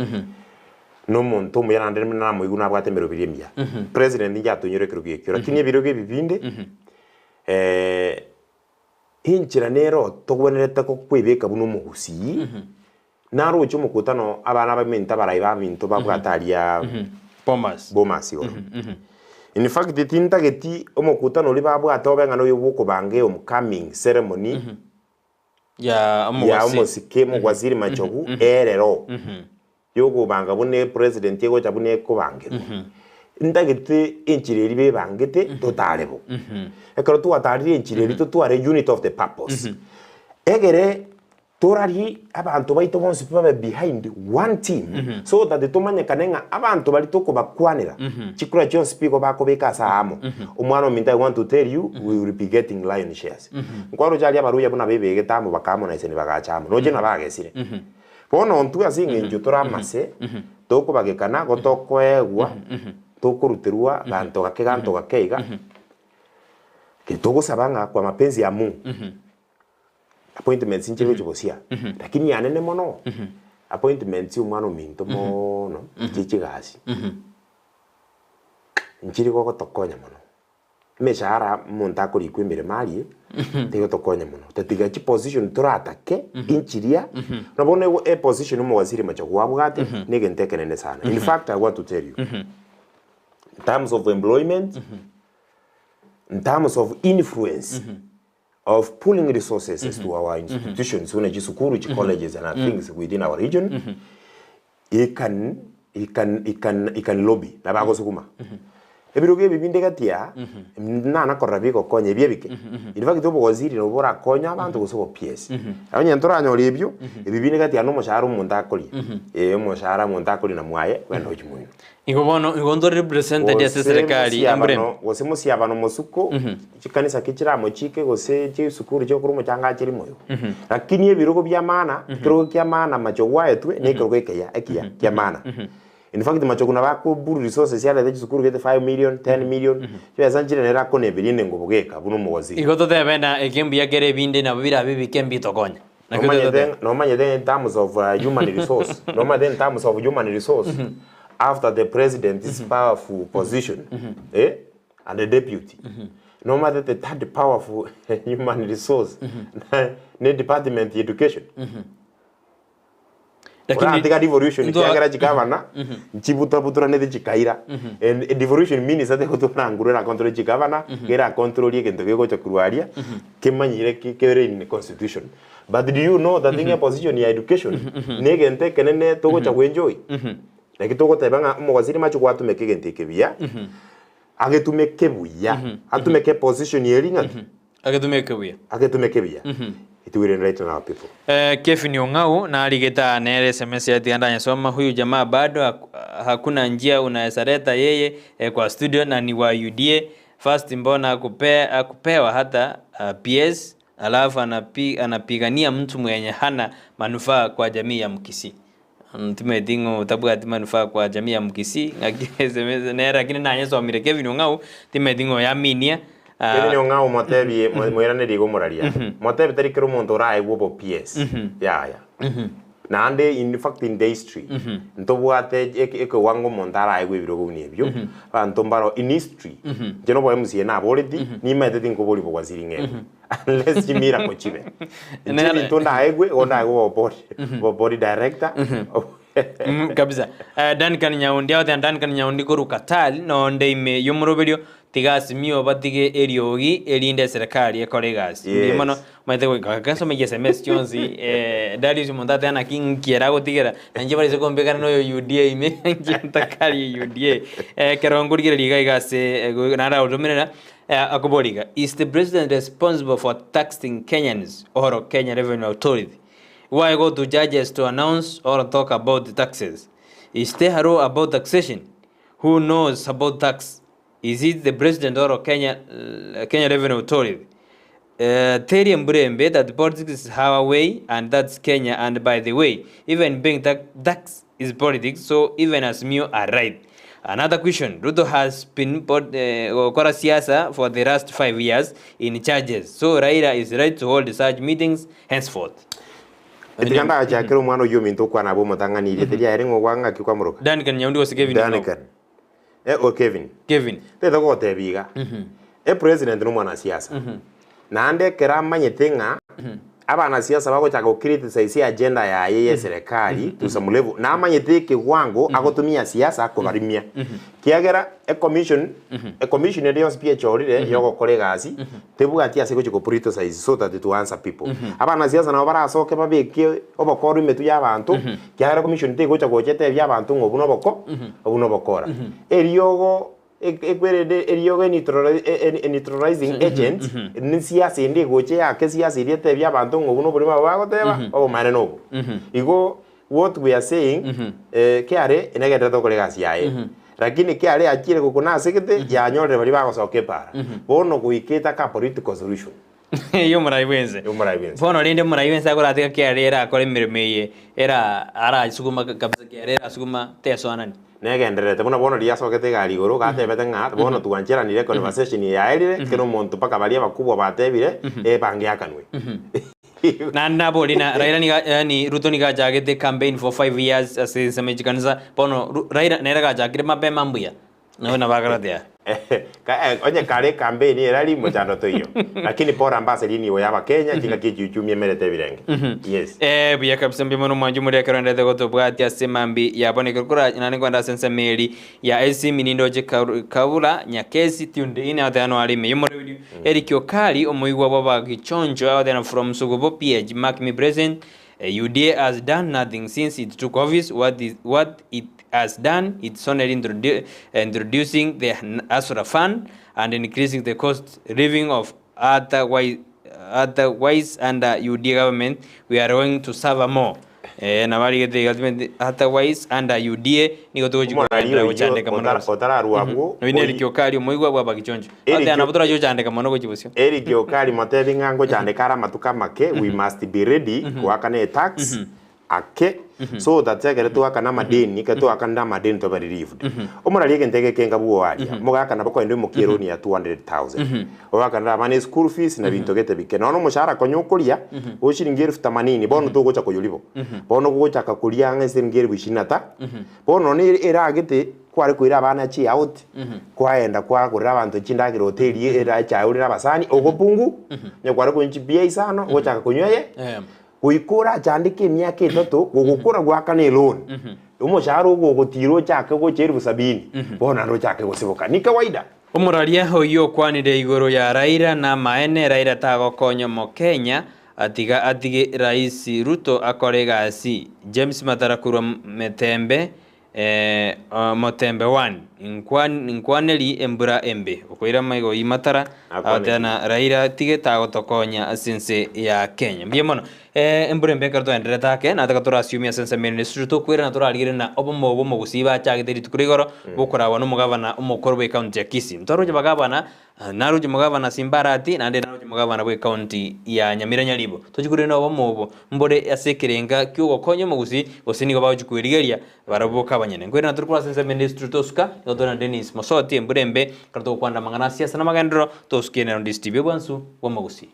na omonto omuya naende namoigwe nabwate emeroberi emiya. President inche atonyore ekerogo ekio, lakini ebirogo ebi binde, enchera nero togwenerete kwebeka buna omogusii, naroche omokutano abana baminto abarai baminto babwate aria Bomas. Bomas igoro. In fact tintageti omokutano oria babwate obe ng'a noyo bwokobanga ehomecoming ceremony, Ya ya omogwasi. omosike omogwasiri machogu erero yokobanga buna epresident egocha buna ekobangerwa ntagete enchera eria bebangete totare bo ekero twatarire enchera eria totware unit of the purpose egere torarie abanto baito bonsi pi babe behind one team so that tomanyekane ng'a abanto baria tokobakwanera chikura chionsi pi igo bakobeka ase aamo omwana ominto I want to tell you we will be getting lion shares. Nkwaroche aria abaruya buna bebegete amo bakaamona iseni bagacha amo, noche nabo agesire. Bono intwe ase eng'encho tore amase, tokobagekana, igo tokoegwa, tokoruterwa ganto gake ganto gake iga, ki togosaba ng'a kwa mapenzi ya Mungu, appointments nchire gochia gosia, lakini yanene mono, appointments ya omwana ominto moono, chie chigasi, nchiri gogotokonya mono. Emeshahara omonto akorikwa emeremo arie, tegotokonya mono. Tatiga chiposition toratake inchiria, na bono ego eposition omowaziri Machogu abwate, na egento ekenene sana. In fact I want to tell you, in terms of employment, in terms of influence, of pulling resources to our institutions buna chisukuru, chicolleges and other things within our region, he can, he can, he can, he can lobby, nabo agosuguma. Ebirogo ebi binde gati aa, nana korora bigokonya ebi ebike. In fact obowaziri nabwo borakonye abanto gose obo PS. Onye ntoranyore ebio, ebi binde gati aa na omoshahara omonto akoria, eh omoshahara omonto akoria na mwaye, kwenda gochia moino. Igo bono igo ntore represented ase Gose eserekari embrem. mosiabano, gose mosiabano mosuko, chikanisa ki chiramochike gose chisukuru chiokora omochanga acheri moyo. Lakini ebirogo bia maana, ekerogo kia maana machogu aetwe, na ekerogo ekeya ekiya kia maana. In fact machogu nabo akoburu resources arete chisukuru gete 5 million, 10 million, chibesa nchire nere akoneberia enengo bogeka buna omowaziri. Igo totebe na eke mbuya kere ebinde nabo birabe ebike mbitokonya. Nakio Nomanyete totebe. nomanyete in terms of uh, human resource nomanyete in terms of human resource after the president's powerful position eh, and the deputy nomanyete the third powerful human resource ne department ya education Lakini Oratiga devolution ntwa- kiagera chigavana nchibutabuturanete chikaira and devolution means ate gotura nguru era control chigavana gera control egento gegocha korwa aria kemanyire ki- kere in constitution but do you know that ng'a position ya education na egento ekenene togocha goenjoy naki togoteba ng'a omowaziri mache gwatumeka egento eke buya agetumeke buya atumeke position eri ng'aki Agetumeke buya. Agetumeke buya. It will enlighten our people. Eh, Kevin Ong'au narigete aa nere SMS yatiga ndanyesoma huyu jamaa bado hakuna njia unaweza leta yeye eh, kwa studio na ni wa UDA first mbona akupe, akupewa hata uh, PS alafu anapi, anapigania mtu mwenye hana manufaa kwa jamii ya Mkisii ntimeti ng'o otabwati manufaa kwa jamii ya Mkisii ng'aki SMS nere lakini nanyesomire Kevin Ong'au timeti ng'o yaminia ah, Kevin Ong'au motebie moiranerie igo omoraria. Motebie tari kera omonto oraegwe obo PS. Yaya. Naende in fact in the history ntobwate eke- ekewango omonto araegwe ebirogo buna ebio, abanto mbaro in history, inche nobo MCA naboreti, nimaete tinkoboria bowaziri ng'ende. Unless chimiracle chibe. Inche Nere- ebinto ndaegwe, igo ndaegwe obo board, obo board director. Kabisa. Eh, Duncan Nyaundi agotebi Duncan Nyaundi korwa Qatar nonde ime y'omoroberio tiga Azimio batige eriogi erinde eserekari ekore egasi. Mbuya Yes. mono omanyete goika gensome chi sms chionsi eh, Darius omonto ateba naki nki ere agotigera na inche barese kombekana na oyo UDA ime inche ntakari UDA. Eh, ekero nkorigereria iga iga ase eh, naende agotomerera eh, akobori iga is the president responsible for taxing Kenyans or Kenya Revenue Authority? Why go to judges to announce or talk about taxes? Is there a law about taxation? Who knows about tax? Is it the president or Kenya, Kenya Revenue Authority? Uh, Terry Mburembe that politics is our way and that's Kenya and by the way even being tax is politics so even Azimio are right. Another question, Ruto has been gokora siasa for the last 5 years in charges so Raila is right to hold such meetings henceforth. Tiga ndagachakere omwana oyio ominto okwana abwo omotang'ani erieta riaye ring'o gwa ng'aki kwamoroka? Duncan Nyaundi gose Kevin Ong'au? Duncan. Eh, o Kevin. Kevin. Tete gogotebia iga, epresident na omwanasiasa, naende ekero amanyete ng'a abanasiasa bagochaka go criticize agenda yaye ya eserekari to some level, namanyete ekewango agotumia siasa kobarimia. Kiagera ecommission, ecommission ere yonsi pi echorire yogokora egasi, tebwati ase egochi go criticize so that to answer people. Abanasiasa nabo barasoke babeke obokoro emetwe ya abanto, kiagera commission tegocha gocha etebie abanto ng'a obu noboko, obu nobokora. Eriogo ekwerende eriogo neutralizing agent, ne siasa ende egocha eyake esiasa eria etebie abanto ng'a obu noborimo aba bagoteba, obomaene nobo. Igo what we are saying, KRA negenderete gokora egasi yaye, lakini KRA yachire gokuna ase gete, yanyorire baria bagosoka epara. Bono goika etake a political solution. Y'omorai bwense. Y'omorai bwense. Bono rende omorai bwense akoratiga kiare ere akore emeremo eye, era arasuguma kabisa kiare erasuguma tesoanani. Negendererete buna bono riria asokete egari igoro, gatebete ng'a bono twancheranire econversation eye yaerire, kera omonto mpaka baria abakubwa batebire, ebange eakanwe. Naende naborie na Raila niga yaani Ruto niga achagete campaign for 5 years ase ensemo ye chikanisa, bono Ru Raila nere gachakire mapema mbuya, nabo nabo akorete aya. Ka- eh, onye kare ecampaign erari mochando toiyo lakini bora mbase rinibo ya abakenya chingaki echi uchumi emerete ebirenge yes Eh, buya kabisa mbuya mono mwancho moria ekero endete gotobwatia ase mambi ya bono ekero kora naende nkoenda ase ensemo eri ya esimi nindoche Karu- Kabura Nyakesi tuned in agoteba noare ime y'omorembe Eric Okari omoigwa bw'abagichoncho agoteba from Sugubo PH mark me present Eh, UDA has done nothing since it took office what, is, what it has done it's only introducing the Hustler Fund and increasing the cost living of otherwise, otherwise under UDA government we are going to suffer more. Eh, nabarigete iga timeti otherwise under UDA nigo togochi Omorari kogenderera oyio gochandeka mono kabisa. otararwa abwo, Oyo nere oyi- Kiokari omoigwa bwa Bagichoncho. Eric Ate nabo torachi gochandeka mono gochia bosio. Eric Okari motebi ng'a ngochandeka are amatuko amake, we must be ready goakana etax ake so that ekero twaakana amadeni, ekero twaakanire amadeni tobe relieved. Omorari egento ege ekenga bwogo aria, mogakana bokoenda oimokie eloan ya 200,000, oakanere abana eschool fees na binto gete bike. Nonya omoshahara konya okoria, o shilingi elfu themanini, bono togocha koyoria bo. Bono ogochaka koria ang'e siringi elfu ishirini na ta, bono nonye eragete kware koira abana chiout, kwaenda kwagorera abanto chindagera hoteli era echae orere abasani, ogopungu, onye kware konywa chibia isano, ogochaka konywa eye, goika orachandeke emiaka etato, gogokora goakana eloan, omoshahara ogo ogotira ochake gocha elfu sabini, bono naende ochake gosiboka. Ni kawaida. Omoraria oyio okwanire igoro ya Raila namaene, Raila tagokonya omokenya, atiga atige Rais Ruto akore egasi. James Matara korwa Metembe eh, Motembe one, Nkwaneri embura embe. Okoira amaiga oyio Matara, agoteba na Raila tige tagotokonya ase ense ya Kenya. Mbuya mono. Eh, embura embe ekero twaendererete ake, nataka torasiumie ase ensemo ere nesusu tokwirana torarigererie na obomo obwo omogusii bachagete rituko ria igoro bokoragwa nomogavana omokoro bw'ecounty ya Kisii. Ntwaroche bagavana, naroche omogavana Simba Arati naende naroche omogavana bw'ecounty ya Nyamira Nyaribo. Tochi korende obomo obo mbore ase ekerenga ki'ogokonya omogusii gose nigo bagochi kwerigeria barabwo boka abanyene. Nkoirana tore korwa ase ensemo ende esusu tosuka, nigo tore na Dennis Mosoti embura embe ekero togokwanera amang'ana a siasa na amagenderero tosukie nero Ndisi TV obwansu bw'omogusii.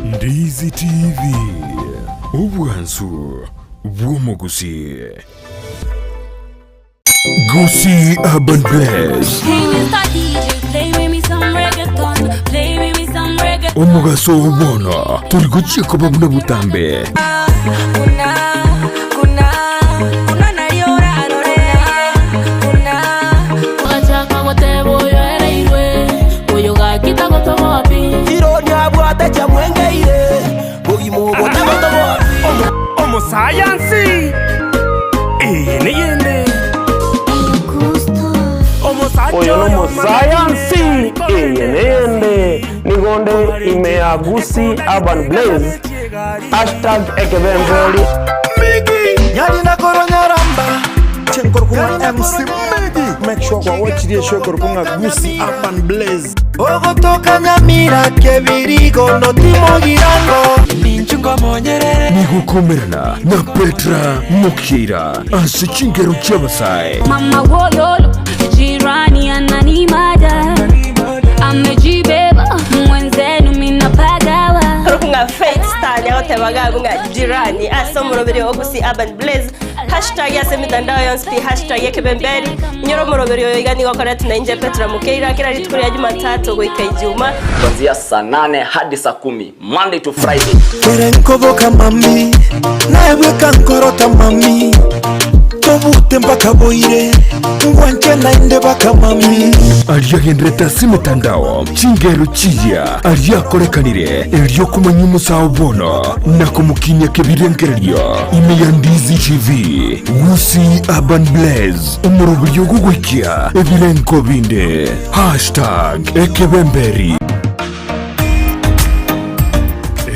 Ndizi TV, obwansu bw'omogusii. Gusii Urban Blaze. Hey, Mr. DJ, play with me some reggaeton. Play with me some reggaeton. Omogaso oo bono tori gochia koba buna botambe. Omosayansi, eye neyende. Omosacha Oyo nomosayansi, eye neyende. Nigo nde ime ya Gusii Urban Blaze, hashtag ekebemberi. Nyarina koronyaramba Chenkorokung'a MC Migi. Make sure kwa watch the show korokung'a Gusii Urban Blaze. Ogotoka Nyamira kebirigo notimogirango Nigokomerana na Petra Mokira ase chingero chi'abasae. Mama wololo, jirani ananimada. Amejibeba, mwenzenu minapagawa. Kunga Faith Star nyagotebaga kunga jirani ase omoroberi o Gusii Urban Blaze hashtag ase emitandao yonsi pi hashtag ekebemberi inyore omoroberi oyo iga nigo okoreti nainche Petra Mukeira kera rituko ria Jumatatu goika Ijuma kuanzia saa 8 hadi saa 10 Monday to Friday. Kere nkoboka mami naebweka nkorota mami tobute mpaka boire ngwanche nainde baka mami Ariagenderete ase emetandao chingero chiya ariakorekanire erio komanya omosao bono na komokinia kebirengererio ime ya Ndizi TV Gusii Urban Blaze omoroberio ogogoikia ebirengo binde hashtag ekebemberi.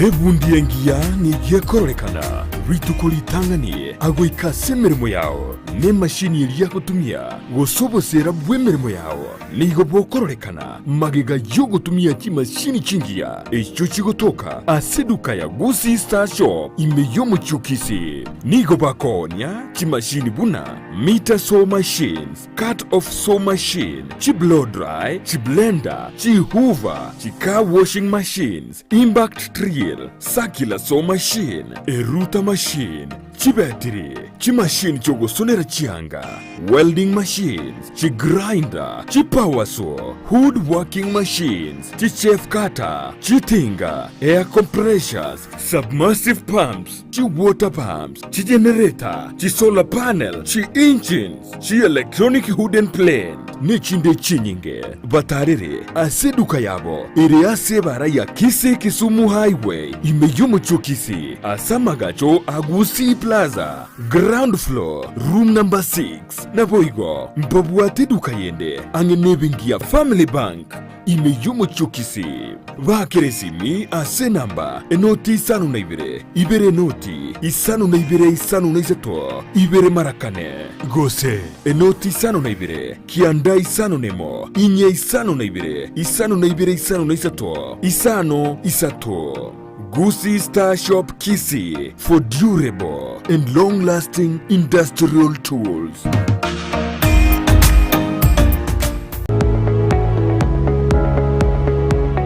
Ebundi engiya nigo ekororekana rituko ritang'ani agoika ase emeremo yao, na emashini eria agotumia, gose oboseera bw'emeremo yao nigo bokororekana magega y'ogotumia chimashini chingiya echio chigotoka ase eduka ya Gusii Star Shop ime y'omochie o Kisii. Nigo bakoonia chimashini buna meter saw machines, Cut off saw machine, chi blow dry, chi blender, chi hoover, chi car washing machines, impact drill, circular saw machine, eruta machine, chibetiri, chimachine chiogosonera chianga, welding machines, chi grinder, chi power saw, wood working machines, chi chaff cutter, chitinga, air compressors, submersive pumps, chi water pumps, chi generator, chi solar panel, chi engines, chi electronic wooden plane, nechinde chinyinge. Batarere ase eduka yabo ere ase ebara ya Kisii Kisumu Highway ime y'omochie o Kisii ase amagacho a Gusii Plaza, ground floor, room number 6. Naboigo mbabwate eduka yende ang'e nebenki ya Family Bank. Ime y'omochie o Kisii, baakera esimi ase enamba enoti isano na ibere, ibere enoti isano na ibere isano na isato, ibere mara kane, gose enoti isano na ibere, kianda isano na emo, inye isano na ibere, isano na ibere isano na isato, isano isato. Gusii Star Shop Kisii for durable and long lasting industrial tools.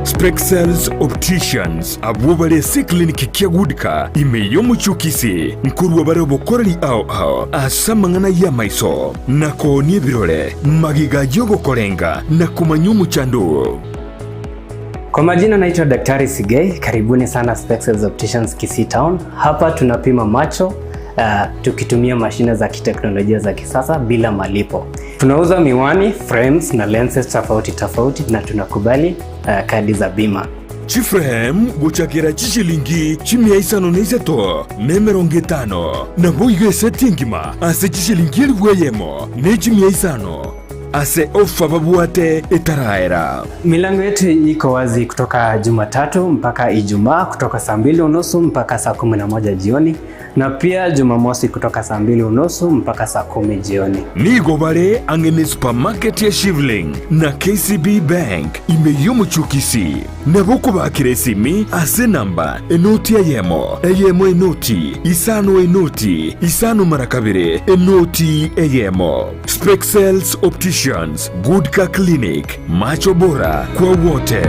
Spexels Opticians abwo bare ase eclinic kia Goodcar ime y'omochie o Kisii nkorwa bare obokoreri ao ao ase amang'ana y'amaiso na koonia ebirore magega y'ogokorenga na komanya omochando oo. Kwa majina naitwa Daktari Sigei, karibuni sana Spexels Opticians Kisii Town. Hapa tunapima macho tukitumia mashine za kiteknolojia za kisasa bila malipo. Tunauza miwani, frames na lenses tofauti tofauti na tunakubali kadi za bima. Chiframe gochakera chishilingi chimia isano na isato na emerongo etano, naboigo eseti engima ase chishilingi elifu eyemo ne chimia isano. Ase ofa babwate etaraera. Milango yetu iko wazi kutoka Jumatatu mpaka Ijumaa kutoka saa mbili unusu mpaka saa 11 jioni na pia Jumamosi kutoka saa mbili unusu mpaka saa 10 jioni. Nigo bare ang'e ne supermarket ya Shivling na KCB Bank ime y'omochie o Kisii. Nabo okobakera esimi ase enamba enoti eyemo, eyemo enoti, isano enoti, isano mara kabere, enoti eyemo. Spexels Opticians, Good Car Clinic, macho bora kwa wote.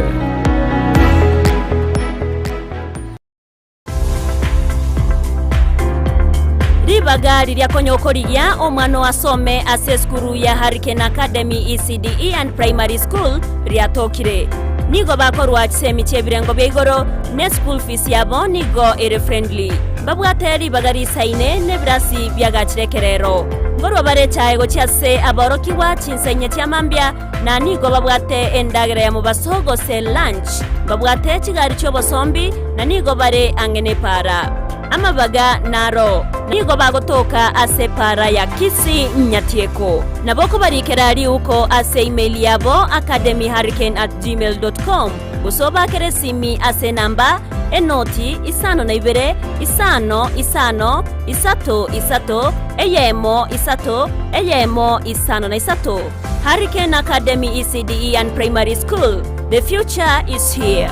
Ribaga riria konya okorigia omwana oo asome ase esukuru ya Hurricane Academy ECDE and Primary School riatokire. Nigo bakorwa chisemi chi'ebirengo bia igoro ne school fees yabo nigo ere friendly. Mbabwate ribaga risaine nebirasi biagachire ekerero. Nkorwa bare echae gochia ase aborokigwa chinsa inye chia mambia na nigo babwate endagera ya mobaso gose lunch. Mbabwate chigari chi'obosombi na nigo bare ang'e nepaara. Amabaga naro nigo bagotoka ase epaara ya Kisii Nyatieko. Nabo okobarikera riuko ase email yabo academyhurricane@gmail.com gose obakere esimi ase enamba enoti isano na ibere isano isano isato isato eyemo isato eyemo isano na isato. Hurricane Academy ECDE and Primary School, the future is here.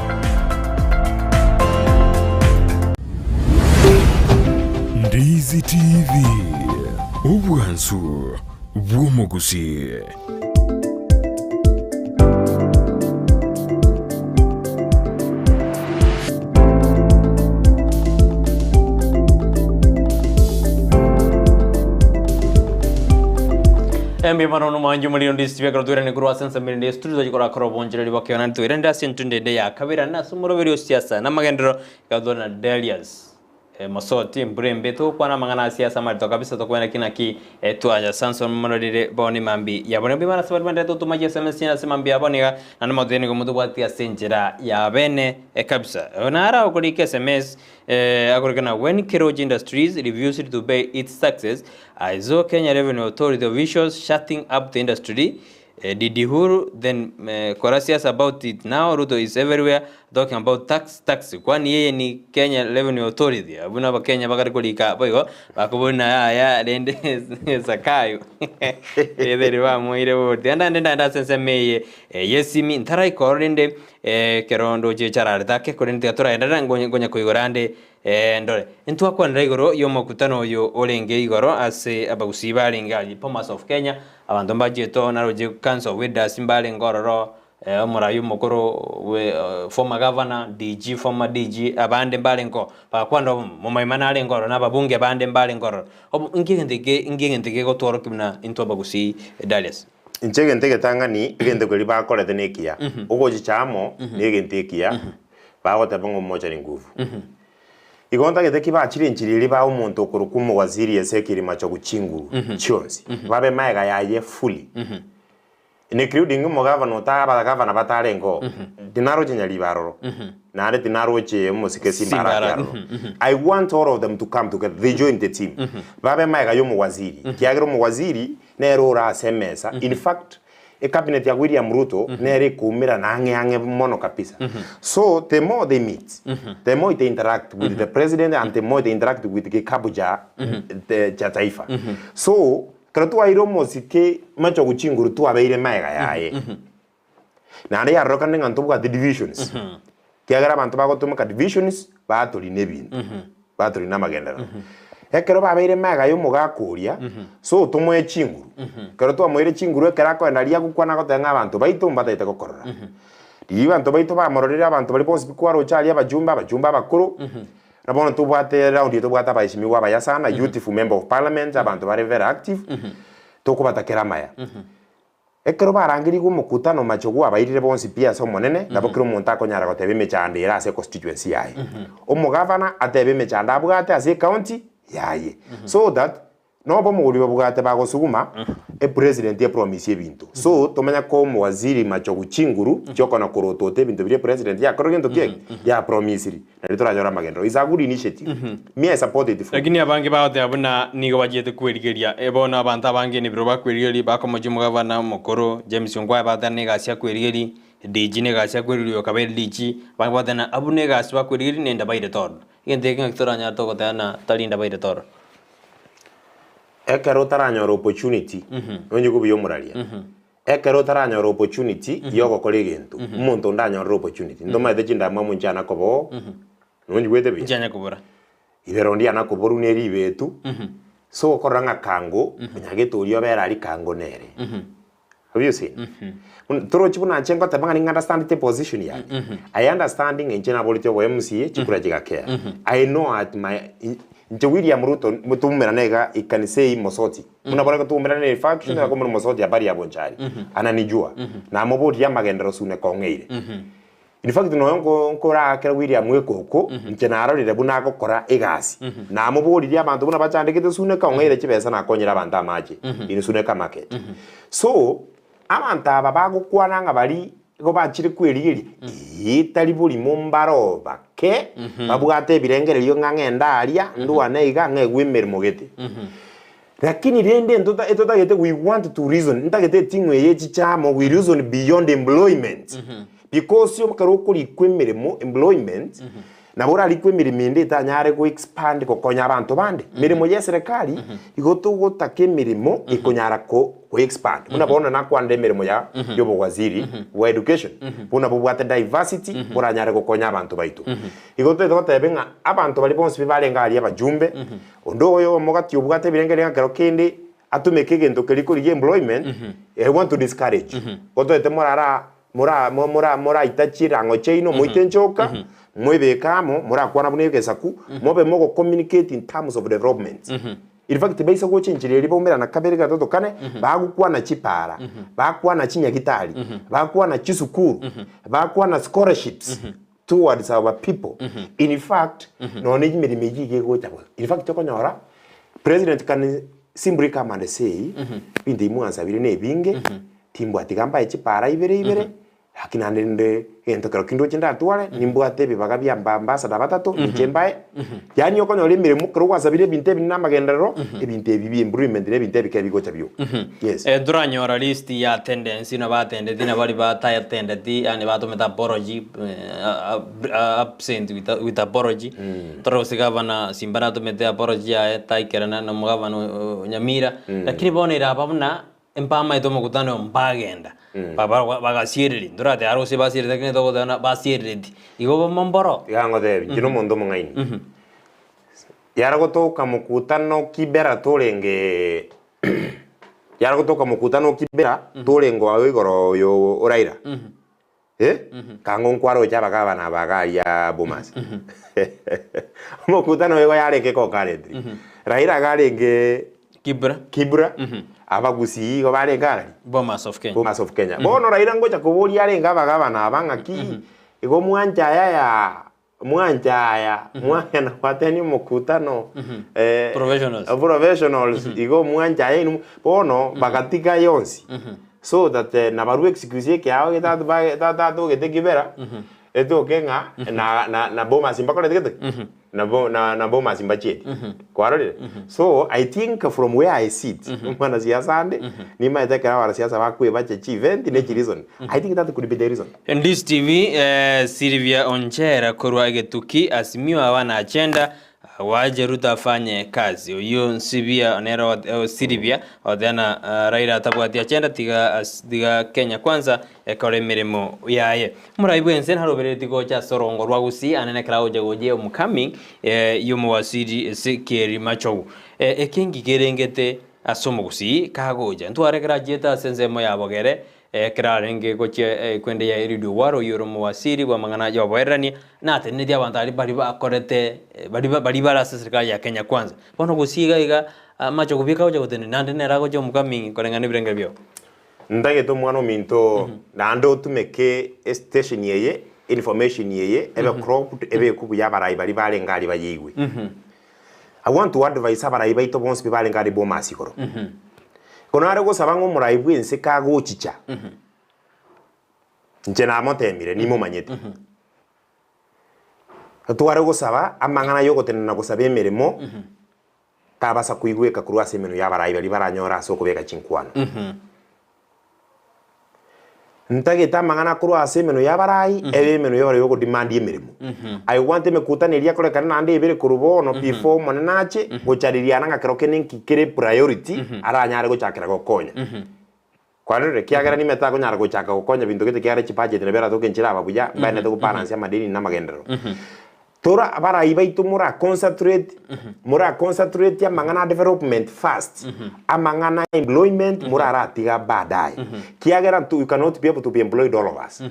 Ndizi TV, obwansu bw'omogusii. Mbuya mono nomwanchi omoriri onde ase ekero twairane korwa ase ensemo erinde yesu titochi korakora obonchereri bwa keona ntwairande ase entunda ende ya kabere ande ase omoroberi o siasa na amagenderero ekero tore na Darius Mosoti embura embe togokwana amang'ana a siasa amarito kabisa tokobana ki naki twaya Samson mororire bono emambi ya bono mbuya mono ase baria baenderete gotoma chiSMS chiaino ase emambi ya bono iga naende mototebie nigo motobwati ase enchera ya bene kabisa. Naro agokorika SMS akorika na when Keroche Industries refused to pay its taxes I saw Kenya Revenue Authority officials shutting up the industry. Didi Huru then kora siasa about it now Ruto is everywhere talking about tax tax kwani yeye ni Kenya Revenue Authority abwo na abakenya bakare korika boigo bakobori na yaya rende Zakayo rieta eri bamoeire bori tiga ndande ndande ase ensemo eye yesimi ntaraikora rende ekero ndoche echararete ake korende tiga toraenderera nkonya koigora ande Ndore, intwakwanera igoro y'omokutano oyo orenge igoro ase abagusii barenge aria Bomas of Kenya, abanto mbachiete oo naroche Council of Elders mbarenge ororo, omorai omokoro bwe former governor, DG, former DG, abande mbarenge oo, bagakwana obomo, momaima narenge ororo na ababunge bande mbarenge ororo. Obo inki egento eke inki egento gegotworokia buna intwe abagusii Darius? Inche egento egetang'ani, egento keria bakorete nekiya, ogochicha amo negento ekiya, bagoteba ng'a omocha ni nguvu. Igo ntagete ki bachire enchiri eria bae omonto okorokwa omowaziri Ezekiel Machogu chinguru chionsi, babe maega yaye fully. Including omogavana ota abagavana batarenge oo, tinaroche Nyaribo aroro, naende tinaroche omosike Simba Simba Arati Arati, aroro. I want all of them to come together, they join the team. Babe maega y'omowaziri, ekiagera omowaziri nere ore ase emesa, in fact, Ecabinet ya William Ruto nere ekoumerana ang'e ang'e mono kabisa. So the more they meet, the more they interact with the president and the more they interact with kikabu cha cha taifa. So ekero twaeire omosike machogu chinguru twabeire maega yaye. Naende yarorekana ng'a ntobwate divisions. Ekiagera abanto bagotumeka divisions batorina ebinto, batorina amagenderero. Ekero babeire magega y'omogaka oria, so tomoe chinguru. Ekero twamoeire chinguru ekero akoenda aria agokwana agoteba ng'a abanto baito mbatagete gokorora. Riria abanto baito bamororire abanto baria bonsi pi kwaroche aria abajumbe, abajumbe abakoro, na bono tobwate round eye tobwate abaheshimiwa abaya sana, youthful member of parliament, abanto bare very active, tokobatakera amaya. Ekero barangerigwe omokutano machogu abairire bonsi pi ase Omonene, nabo kera omonto akonyara goteba emechando ere ase econstituency yaye. Omogavana atebe emechando abwate ase ecounty yaye. So that noba omogori babwate bagosuguma, epresident epromise ebinto. So tomanya koa omowaziri machogu chinguru chiokona korotota ebinto biria epresident yakorire gento ki eke? Yapromisiri. Nario toranyore amagenderero. It's a good initiative. Me I support it fully. Lakini abange bagoteba buna nigo bachiete kwerigeria. Eh, bono abanto abange nibiro bakwerigeria, bakomochia omogavana omokoro James Ongwae bagoteba negasi ya kwerigeria, DG negasi ya kwerigeria oyo okabeire DG, abange bagoteba ng'a abwo negasi bakwerigeria nenda baire toro. Egento eke ng'aki toranyare togoteba ng'a tari nda baire toro. Ekero otaranyora opportunity, nonye kobuya omoraria. Ekero otaranyora opportunity yogokora egento, omonto onde anyorire opportunity. Ntomaete chindamwamu nchiana koba oo, nonigwete buya? Nchianya kobora. Ibero ndiana koborwa ne ribetu, so okorora ng'a kango, onyagete oria obere aria kango nere. Have you seen? Buna torochi buna inche ngoteba ng'a ning'understandete position yane. I understand ng'a inche naboretie obo MCA, chikura chigakea. I know at my inche William Ruto tomomerane iga ekanisa eyio mosoti. Buna bono twaumerana ne faction mm -hmm. mosoti habari ya Bonchari mm -hmm. ananijua mm -hmm. namoboria amagenderero sune kong'eire mm -hmm. In fact noyo nkorakera William ekoko mm -hmm. inche narorire buna agokora egasi mm -hmm. namoboririe abanto buna bachandegete sune kong'eire chibesa nakonyera abanto amache mm -hmm. in Suneka market mm -hmm. so abanto aba bagokwana ng'a bari igo bachire kwerigeria ee tari borimo mbaro bake babwate ebirengererio ng'a ng'ende aria ndwane iga ng'egwe emeremo gete. Lakini rende ntota etotagete we want to reason ntagete etimu eye echiche amo we reason beyond employment because ekero okorikwa emeremo employment nabo orarikwe emeremo ende etanyare go expand gokonya abanto bande. Emeremo ya eserekari igo togotaka emeremo ekonyara ko go expand buna bono nakwanire emeremo ya ya obowaziri bwa education buna bobwate diversity boranyare gokonya abanto baito. Igo totagete gotebe ng'a abanto baria bonsi pi barenge aria abajumbe Onde oyo omogati obwate ebirengererio ng'a kero kende atumeke egento keria korigia employment, I want to discourage you. Gotoete morara mora mora moraita chirango chiaino moite nchoka, mwebeke amo, morakwana buna egesaku, mobe mogo communicate in terms of development. In fact baisa gocha enchera eria baumerana kabere gatato kane, bagokwana chipara, bakwana chinyagitari, bakwana chisukuru, bakwana scholarships, towards our people in fact nonya emeremo eyio iga egocha bosa in fact okonyora president can simply come and say ebinto ebi mwansabire na ebinge timbwati iga mbae chipara ibere ibere. Lakini naende rende egento ekero kindoche ndatware, nimbwate ebibaga bia aba ambassador batato, inche mbae, yaani okonyora emeremo ekero gwasabire ebinto ebi namagenderero, ebinto ebi bia employment na ebinto ebike bigocha bioka. Yes. Ntoranyora list ya attendance na batendeti na baria batayatendeti yaani batomete apology absent with apology, tore gose gavana Simba natomete apology yaye taikerana na omogavana o Nyamira, lakini bono eraba buna Mbamaete omokutano oyo mbagenda, bagasiereria, ntorate aro gose basierereti lakini togoteba ng'a basierereti, igo bomo mboro. Tiga ngotebi, inche nomonto omong'aini. Yara gotoka mokutano Kibera torenge yara gotoka mokutano Kibera torenge oyo igoro oyo o Raila. Eh? Kang'o nkwaroche abagabana aba iga aria Bomas. Omokutano oyo igo yarenge concurrently. Raila iga arenge Kibra. Kibra, abagusii igo barenge arari? Bomas of Kenya. Bomas of Kenya. Bono Raila ngocha koboria arenge abagabana aba ng'aki, igo mwancha aya mwancha aya, mwagenda gwatenia omokutano Professionals. professionals, igo mwancha aya inwe, bono bagatiga yonsi. So that nabarue excuse ekiagera getatu ba tatogete kibera, etoke ng'a na na na Bomas mbakoreti gete ki? Na bo na na Bomas mbachieti. Kwarorire? So, I think from where I sit, omwanasiasa ande, nimaete ekero abanasiasa bakwebacha chievent ne chireason, I think that could be the reason. Ndisi TV, Sylvia Onchera korwa Egetuki, Azimio hawana agenda, Wache Ruto afanye kazi. Oyio Nsibia nere Sylvia oteana Raila atabwati agenda tiga tiga Kenya Kwanza ekore emeremo yaye. Omorai bwense narobereretie gocha ase orongo rwa Gusii ane nekero agocha gochia homecoming y'omowasiri Ezekiel Machogu. Eke nkikerengete ase omogusii kagocha. Ntware ekero achiete ase ensemo ya bogere Ekero arenge gochia ekwende ya Eliud Owalo, oyio ore omowasiri bw'amang'ana y'oboererania, natenenetie abanto aria baria bakorete baria baria bare ase eserikari ya Kenya Kwanza. Bono gose iga iga amache okobieka agocha gotenena naende nere agocha omocoming koreng'ana nebirengero biao. Ntagete omwana ominto naende otumeke estation eye, information eye ebe cropped ebekwe buya abarai baria barenge aria bayeigwe. I want to advise abarai baito bonsi pi barenge aria Bomas igoro. Igo nare gosaba ng'a omorai bw'ense kagochicha, inche namotemire, nimomanyete. Tware gosaba amang'ana y'ogotenena na gosaba emeremo, tabasa koigweka korwa ase emenwa y'abarai baria baranyore ase okobeka chinkwano. Ntagete amang'ana korwa ase emenwa y'abarai, ebe emenwa y'abarai y'ogodemand emeremo. I want emekutano eria ekorekane naende ebere korwa bono before Omonene ache, gochariria ng'a kero kende nki kere priority aranyare gochakera gokonya. Kwarorire? Ekiagera niime takonyara gochaka gokonya binto gete ekiagera chibudget nabo eratoke nchire aba buya, mbaenete gobalance amadeni na amagenderero. Tora abarai baito mora concentrate, mora concentrate amang'ana a development first, amang'ana a employment moraratiga baadaye. Kiagera nto you cannot be able to be employed all of us.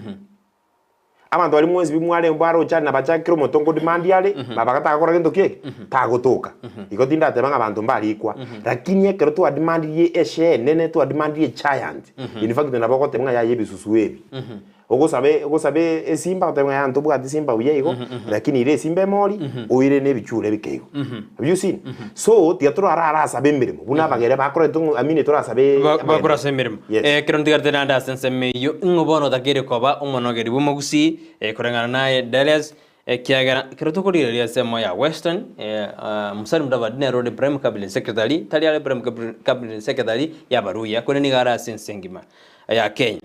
Abanto baria mwensi bi mware mbaroche na bachakire omonto nkodemand are, baba tagokora gento ki eke? Tagotoka. Igo tindateba ng'a abanto mbarikwa, lakini ekero twademandirie eshare enene, twademandirie egiant, in fact nabo ogoteba ng'a yaya ebisusu ebi. Ogosabe ogosabe esimba ogoteba ng'a yaya ntobwati simba buya igo, lakini ira esimba emori, oire na ebichure ebike igo. Have you seen? So, tiga torare arasabe emeremo, buna abagere bakorete ng'o I mean torasabe Bakore ase emeremo. Yes. Ekero ntigarete naende ase ensemo eyio, ing'o bono otakeire koba omonogeri bw'omogusii, koreng'ana naye Darius, ekiagera ekero tokorigereria ensemo ya Western, Musalia Mudavadi nere ore Prime Cabinet Secretary, tari are Prime Cabinet Secretary y'Abaluhya, korende nigo are ase ense engima ya Kenya.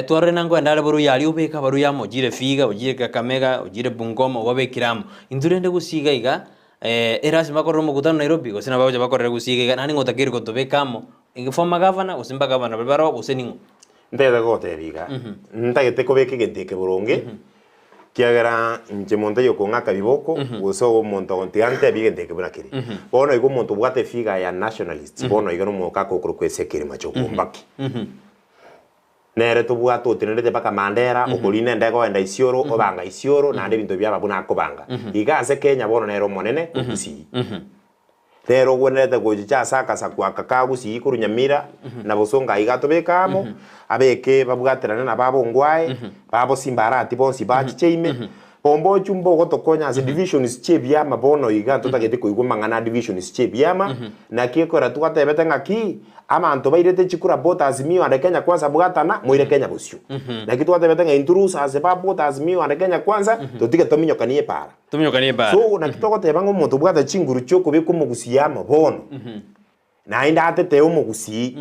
Twarore na nkoenda are boruya aria obeke abaruya amo, ochire Vihiga, ochire Kakamega, ochire Bungoma, obabekire amo. Intwe rende gose iga iga, erasima bakorere omokutano Nairobi, gose nabo bagocha bakorere gose iga iga, naende ng'o otakeire gotobeka amo, former governor, gose mbagavana baria baroo, gose ning'o? Ntagete gogotebia iga, ntagete kobeka egento eke boronge, kiagera inche monto oyo okong'aka biboko, gose omonto ogontiga ntebie egento eke buna kere. Bono iga omonto obwate efigure ya nationalist, bono iga nomoka okorokwa Ezekiel Machogu Ombaki. Nere tobwate otenerete mpaka Mandera, okorina endege oenda Isiolo, obanga Isiolo, naende ebinto biaba buna akobanga. Iga ase Kenya bono nere omonene o Gusii. Nere ogwenerete gochicha ase akasaku aka ka Gusii korwa Nyamira na Bosongo aiga atobeke amo, abeke babwaterane na baba Ongwae, babo Simba Arati bonsi bachiche ime. Ombochu mbogotokonya ase divisions chi'ebiama bono iga ntotagete koigwa amang'ana a divisions chi'ebiama, naki ekero twatebete ng'aki abanto bairete chikura both Azimio and Kenya Kwanza bwatana moire Kenya bosio. Naki twatebete ng'a intwe rusa ase ba both Azimio and Kenya Kwanza totige tominyokanie epaara. Tominyokanie epaara. So naki togoteba ng'a omonto obwate chinguru chiokobeka omogusii amo bono. Naende atetee omogusii,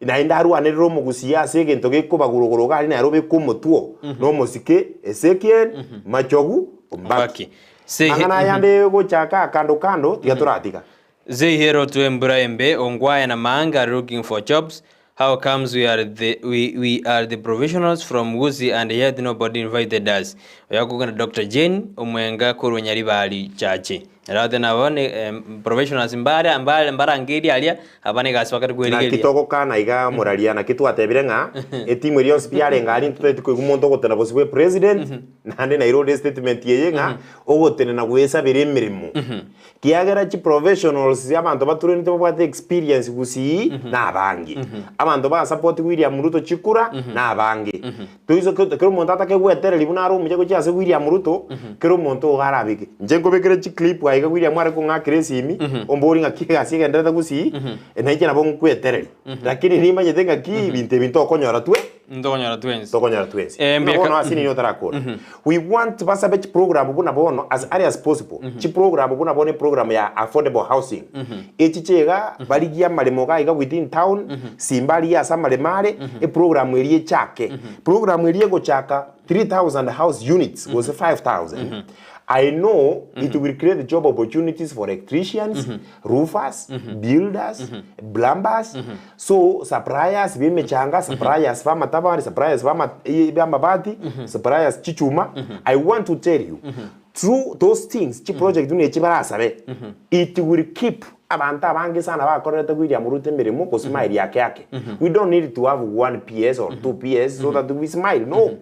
naende arwanerere omogusii ase egento gekobaguruguru iga aria nere obekwe omotwe na omosike Ezekiel Machogu Ombaki. Amang'ana aya ande gochaka aa kando kando tiga toratiga. Say hello to embura embe Ongwae na Maanga are looking for jobs How comes we are the we, we are the professionals from Gusii and yet nobody invited us Oyo akogenda Doctor Jane Omwenga korwa Nyaribari Chache Erate nabo ne professionals mbare mbare mbarangerie aria aba negasi bakare Naki kwerigeria. togokana iga moraria naki twatebire ng'a etimu eria yonsi pi yarenge aria ntotageti koigwa omonto ogotena bosio bwe president naende nairode estatement eye ng'a ogotenena gwesabera emeremo kiagera chiprofessionals abanto baturenete babwate experience gusii na abange abanto ba support William Ruto chikura na abange Toise kera omonto atake gwetereria buna are omuya gochia ase William Ruto, kera omonto iga arabeke. Inche nkobekere chiclip aiga William are kong'akera esimi, ombori ng'aki egasi egenderete gusii, na inche nabo nkwetereria. Lakini nimanyete ng'aki ebinto ebi ntokonyora twe Ntokonyora twensi. tokonyora twensi. Eh, Buna mbieka- bono ase nini otarakora. We want basabe chiprogram buna bono as early as possible. Chiprogram buna bono eprogram ya affordable housing. Echi chiga barigie amaremo iga iga within town, simba arigie ase amaremo are, eprogram eria echake. Program eria egochaka 3000 house units gose 5000, I know it will create job opportunities for electricians, roofers, builders, plumbers, so suppliers ba emechanga, suppliers ba amatabari, suppliers ba ama ba amabati, suppliers chichuma. I want to tell you, Through those things, chiproject buna echi barasabe, it will keep abanto abange sana bakorerete William Ruto emeremo gosmile ake ake. We don't need to have one PS or two PS so that we smile, no.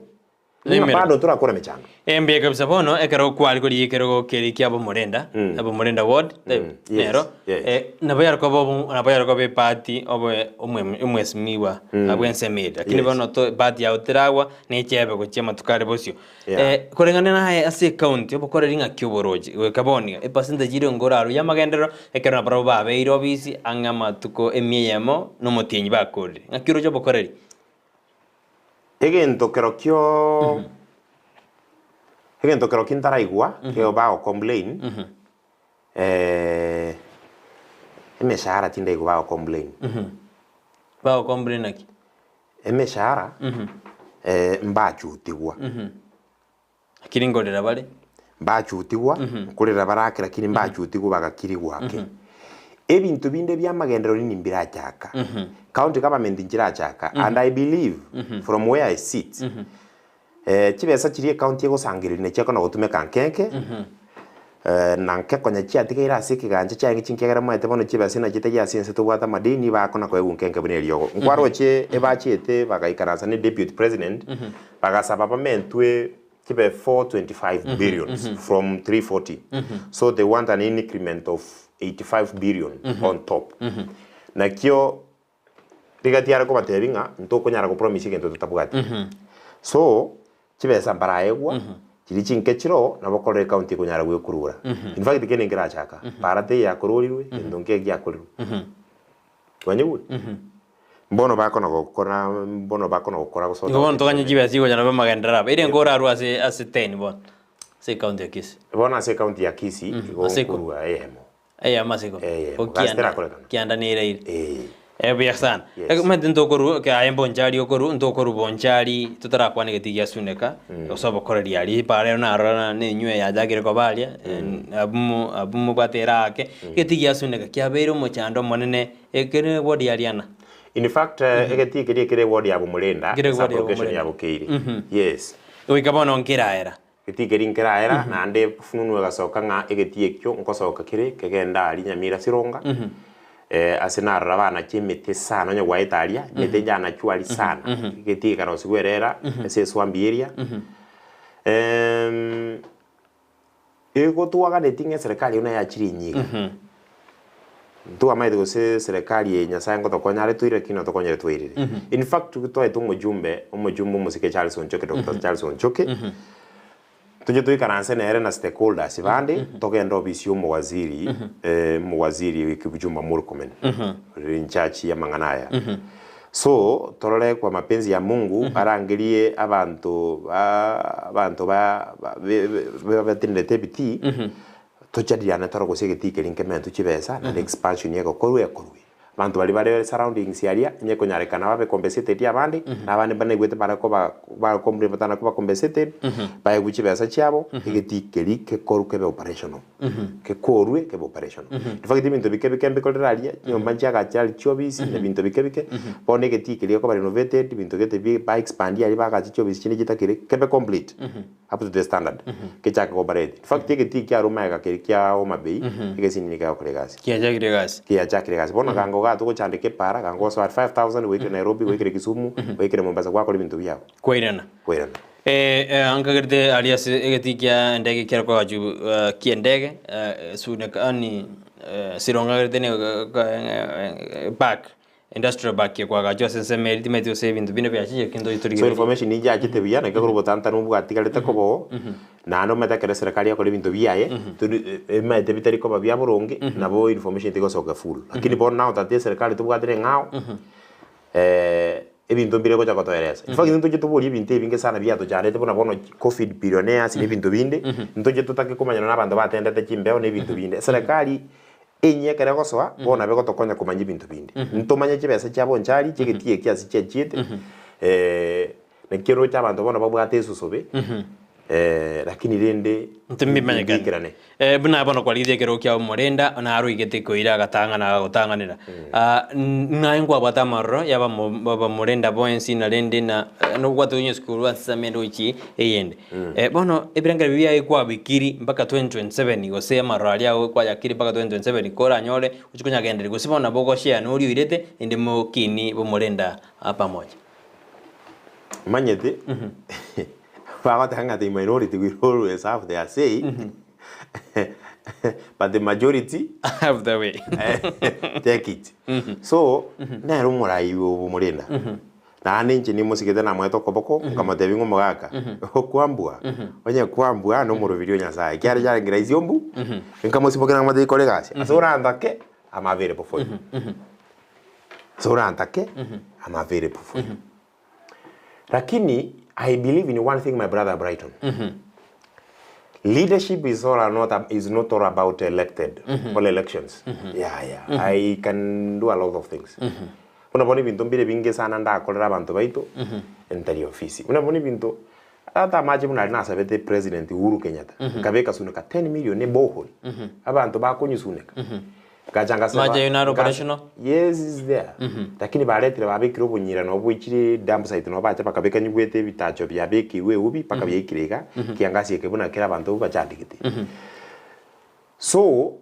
Ng'a Emeremo. bado torakora emechando. Mbuya kabisa bono ekero kware korigia ekerogo keria kia Bomorenda, Bomorenda ward, Yes, nero, yes. nabo yare koba obo nabo yare koba eparty obe omwe omwesimigwa bw'ensemo eria. Lakini Yes. bono to ebahati yao teragwa, nechebe gochia amatuko are bosio. Yeah. Koreng'ana naye ase ecounty obokoreri ng'aki oboroche goika bono iga epercentage ere nkorarwe y'amagenderero ekero nabarabwo babeire obisi ang'e amatuko emia eyemo na omotienyi bakorire. Ng'aki oroche obokoreri? Egento kerokio egento kerokio ntaraigwa keo bago complain emeshahara tindaigwa bago complain. Bago complain naki? Emeshahara mbachutigwa. Lakini nkorera bare. Mbachutigwa, nkorera bare ake lakini mbachutigwa bagakirigwa ake. Ebinto binde bi'amagenderero nini mbirachaka. County government nchirachaka and I believe from where I sit, chibesa chiria ecounty egosangereria nachio ekona gotumeka nke nke, na nke konya chiatigaire ase ekegancha chiaye chinkiagera moete bono chibesa nachio ase ense tobwate amadeni bakona koegwa nke nke buna eriogo. Nkwaroche ebachiete bagaikaransa ne deputy president, bagasaba bamentwe chibe 425 billions from 340 so they want an increment of 85 billion on top. Nakio Rigati are kobatebia ng'a ntokonyara gopromise egento totabwati. So, chibesa mbaraegwa, chiria chinke chiroo, nabo okorora ecounty ekonyara gwekurura. In fact kende nkerachaka, para teiyo yakorurirwe, gento nke giakorirwe. Kwanyigure? Mbono bakona gokora, mbono bakona gokora gosota Igo bono toganye chibesa chigochandwa b'amagenderero aba. Ere nkorarwe ase ase ten bono, ase ecounty ya Kisii. Bono ase ecounty ya Kisii, igo Ase iko. nkorua eyemo. Eyemo ase ikomi. Eyemo. Ko Gasi kianda, terakorekana. kianda nere ire. Eh. Eh, buya sana. Yes. Eke omanyete ntokorwa okay aye mbonchari okorwa, ntokorwa bonchari totarakwana egetiga gia Suneka, gose obokoreri aria epaara ero narora na nenywe yachakire koba aria, abwo mo abwo mobwate ere ake, egetiga gia Suneka kiabeire omochando omonene, ekere ward ya Riana. In fact, egetii keria ekere eward ya Bomorenda, Kere eward ya sub-location Bomorenda. ya Bokeiri. Yes. Goika bono nkeraera. Getii keria nkeraera, naende fununu egasoka ng'a egetii ekio nkosoka kere kegende aria Nyamira Sironga, ase narora banache emete sana onye gwaeta aria, emete njanachwe aria sana, egetii gekarosigwa erera ase eswambi eria. Egotwaganeti ng'a eserekari eyio naye yachire enyiga. Ntwamaete gose eserekari eye Nyasaye ngotokonya are toire lakini otokonyire twairire. In fact twaete omojumbe, omojumbe omosike Charles Onchoke, Doctor Charles Onchoke, Toche toikaranse nere na stakeholders bande, togende ofisi ya omowaziri, omowaziri Kipchumba Murkomen, ore in charge ya amang'ana aya. So, torore kwa mapenzi ya Mungu, arangerie abanto ba abanto ba batenenete ebitii, tochadiliane tore gose egetii keria nkementwe chibesa, naende expansion egokorwa ekorwe. Abanto baria bare surroundings aria, onye konyarekana babe compensated abande, na abande mbanaigwete bare koba bare complain batana koba compensated, baegwe chibesa chiabo, egetii keria kekorwe kebe operational. Kekorwe kebe operational. In fact ebinto bike bike mbikorire aria, chinyomba nchiagache aria chiofisi, na ebinto bike bike, bono egetii keria gekoba renovated, ebinto gete bi ba expandia aria bagache chiofisi chinde chitakire, kebe complete. Up to the standard kechake go operate. In fact egetii kiarwa magega keria kia Homa Bay egesini nigo kegokora egasi. Kiachakire egasi. Kiachakire egasi. Bono ganga igaa togochandeka epara ganga gosoa at 5000 goikire Nairobi goikire Kisumu goikire Mombasa gwakora ebinto biago. Kwairana. Kwairana. Nkagerete aria ase egetii kia endege ekero kwagachwa kia endege Suneka yaani Sironga nkagerete nigo park. Industrial park ekwagachwa ase ensemo eria timanyeti gose ebinto binde biachire lakini So torigereria. information ninchiachete buya naki ekero obotantanu bwatigarete koba oo, naende omanyete ekero eserekari ekora ebinto biaye, tori emaete bitari koba bia boronge, nabo information tegosoka full. Lakini bono now that eserekari tobwate ring'ao, ebinto mbire gocha gotoeresa. In fact ntoche toborie ebinto ebinge sana biatochandete buna bono covid billionaires na ebinto binde, ntoche totake komanyana na abanto batendete chimbeo na ebinto binde. Eserekari Enyia ekero egosoa, bono nabo egotokonya komanya ebinto binde. Ntomanye chibesa chiabo nchari, chi'egetii eki ase chiachiete, naki oroche abanto bono babwate esusobe, lakini rende Ntimbimanyekane. mbiikerane. Buna bono kwarigetie ekerogo kia omorenda, naro oigete koira agatang'ana agagotang'anera. Ah, naye nkwabwate amaroro y'abamorenda bonsi, na rende na nobwate onye esukuru ase ensemo ende gochia eyende. Bono ebirengererio biaye kwabikiri mpaka 2027 gose amaroro aria ago kwayakiri mpaka 2027 koranyore ochie konyagendereria gose bono nabo ogoshare noria oirete inde mokini bomorenda pamoja. Omanyete bagoteba ng'a the minority will always have their say but the majority Have their way. take it. So nere omorai omorenda. Naende inche nimosigete namoete okoboko, nkamotebia ng'a omogaka, okwambua, onye kwambua nomoroberi o Nyasae, ekiagera chiarenge rahisi ombu, nkamosibokera nkamotebia kora egasi, ase orantake, I'm available for you. Ase orantake, I'm available for you. Lakini I believe in one thing my brother Brighton, leadership is all not, is not all about elected or elections. Yeah, yeah. I can do a lot of things. Buna bono ebinto mbire ebinge sana ndakorere abanto baito, ntari ofisi. Buna bono ebinto, ata amache buna aria nasabete President Uhuru Kenyatta, nkabeka suneka 10 million eborehole, abanto bakonywa suneka. Ngacha ngasaba, Amache ayio naro ngas- operational? Yes is there. Lakini baretire babekire obonyira nabo bwechire dump site nabo bacha bakabeka nyigwete ebitacho biabekirwe eubi mpaka biaikire iga, kiangasi eke buna kera abanto bachandegete. So,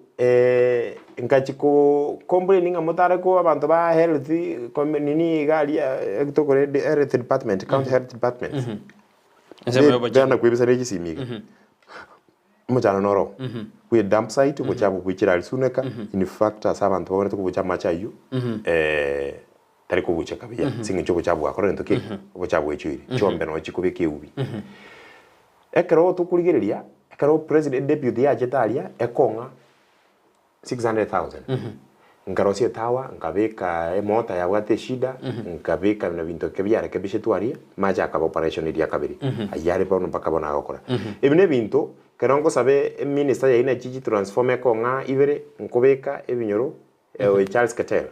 ngachia ko complain ng'a motare ko abanto ba health com nini iga aria tokore health department, county health department, Ensemo ya obochenu. Tena kwebisa ne chisimi iga. Omochando noro oo, bwe dump site obochafu bwechire aria suneka, in fact ase abanto babwenerete kobucha amache aywo, tari kobucheka buya ase eng'encho obochafu bwakorire gento ki? Obochafu bwechoire, chiombe noo chikobeka eubi. Ekero tokorigereria, ekero president deputy yachete aria, ekong'a 600,000, nkarosia etawa, nkabeka emota yabwate eshida, nkabeka na binto eke biarekebishetwe aria, amache akaba operation eria kabere, ayio are bono mpaka bono agokora. Ebi na ebinto, ekero nkosabe eminister yaino echi chitransformer ekong'a ibere, nkobeka ebinyoro Ewe Charles Keter,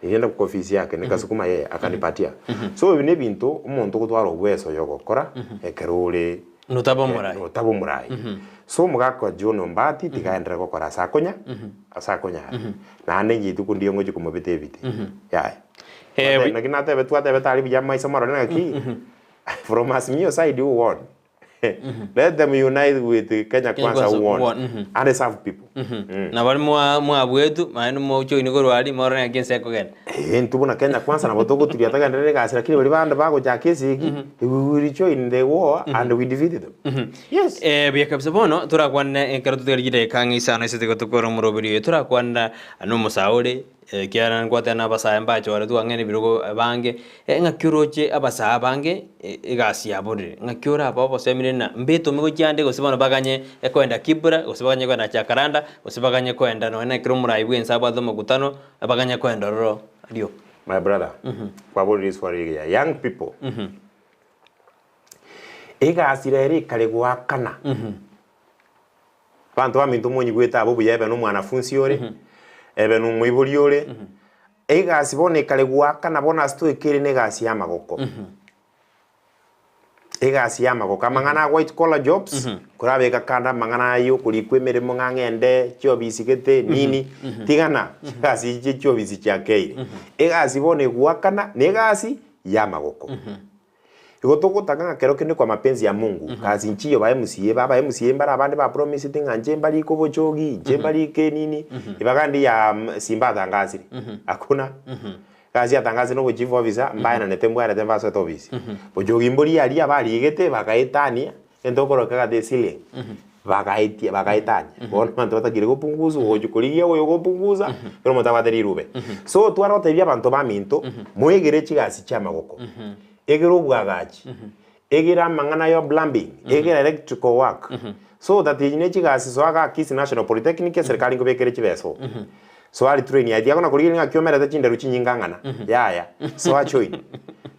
nirienda kwa ofisi yake nikasukuma yeye akanipatia. So ebi nebinto omonto ogotwara obweso yogokora ekero ore Notaba omorai. notaba omorai. So omogaka o John Ombati tiga aenderere gokora ase akonya ase akonyara. Naende inche rituko ndiyo ngochia komobeta ebite. Yaya. Naki natebe twatebete aria buya maiso marore naki from Azimio side who won? Let them unite with Kenya Kwanza who won and serve people. Na baria mwa mwabwetu naende mochoini korwa aria morore ng'aki ense ekogenda. Eh, intwe buna Kenya Kwanza nabo togoturia togenderere egasi lakini baria bande bagochaka esegi we will join the war and we defeat them. Yes. Eh, buya kabisa bono torakwane ekero totigarie chidakika ang'e isano ase tiga tokore omoroberi oyo torakwana na omosaore. Ekiagera nkwatera na abasae mbachoretwe ang'e nebirogo abange, ng'aki oroche abasae abange egasi yaborire, ng'aki orabe obosemire na mbetome gochia ande gose bono baganye koenda Kibra, gose baganye koenda Jacaranda, gose baganye koenda nonya na ekero omorai bwense abwate omokutano, baganye koenda ororo rioka. My brother, kwaborire riswali rigiya. Young people, egasi rero ekare goakana. Abanto baminto monyigwete abwo buya ebe nomwanafunsi ore, ebe nomoibori ore, egasi bono ekare goakana bono ase toikeire na egasi y'amagoko. Egasi y'amagoko, amang'ana a white collar jobs, korabeka kando amang'ana aya okorikwa emeremo ng'a ng'ende chiobisi gete nini, tigana chigasi echi chia chiobisi chiakeire. Egasi bono egoakana na egasi y'amagoko. Igo togotaka ng'a kero kende kwa mapenzi ya Mungu, kasi nchiyo ba MCA, ba aba MCA mbare abande ba promised ng'a inche mbarike obochogi, inche mbarike enini, ibaga ndi ya Simba atangasire, hakuna. Gasi atangasire na obo chief officer, mbaenanete mbwarete mbasoete ofisi. Bochogi mboria aria barigete bagaetania, egento okoroka egate eceiling, bagaetia bagaetania. Bono abanto batakire gopunguza, ogochia korigia oyo ogopunguza, ekero omonto abwate rirube. So tware gotebia abanto baminto, moegere chigasi chia amagoko, egere obwagachi, egere amang'ana ya plumbing, egere electrical work, so that echi ne chigasi soa igaa Kisii National Polytechnic eserikari nkobekere chibesa oo. Soa retrain aye tiakona korigereria ng'aki omerete chinderu chinyinga ng'ana, yaya, soa join.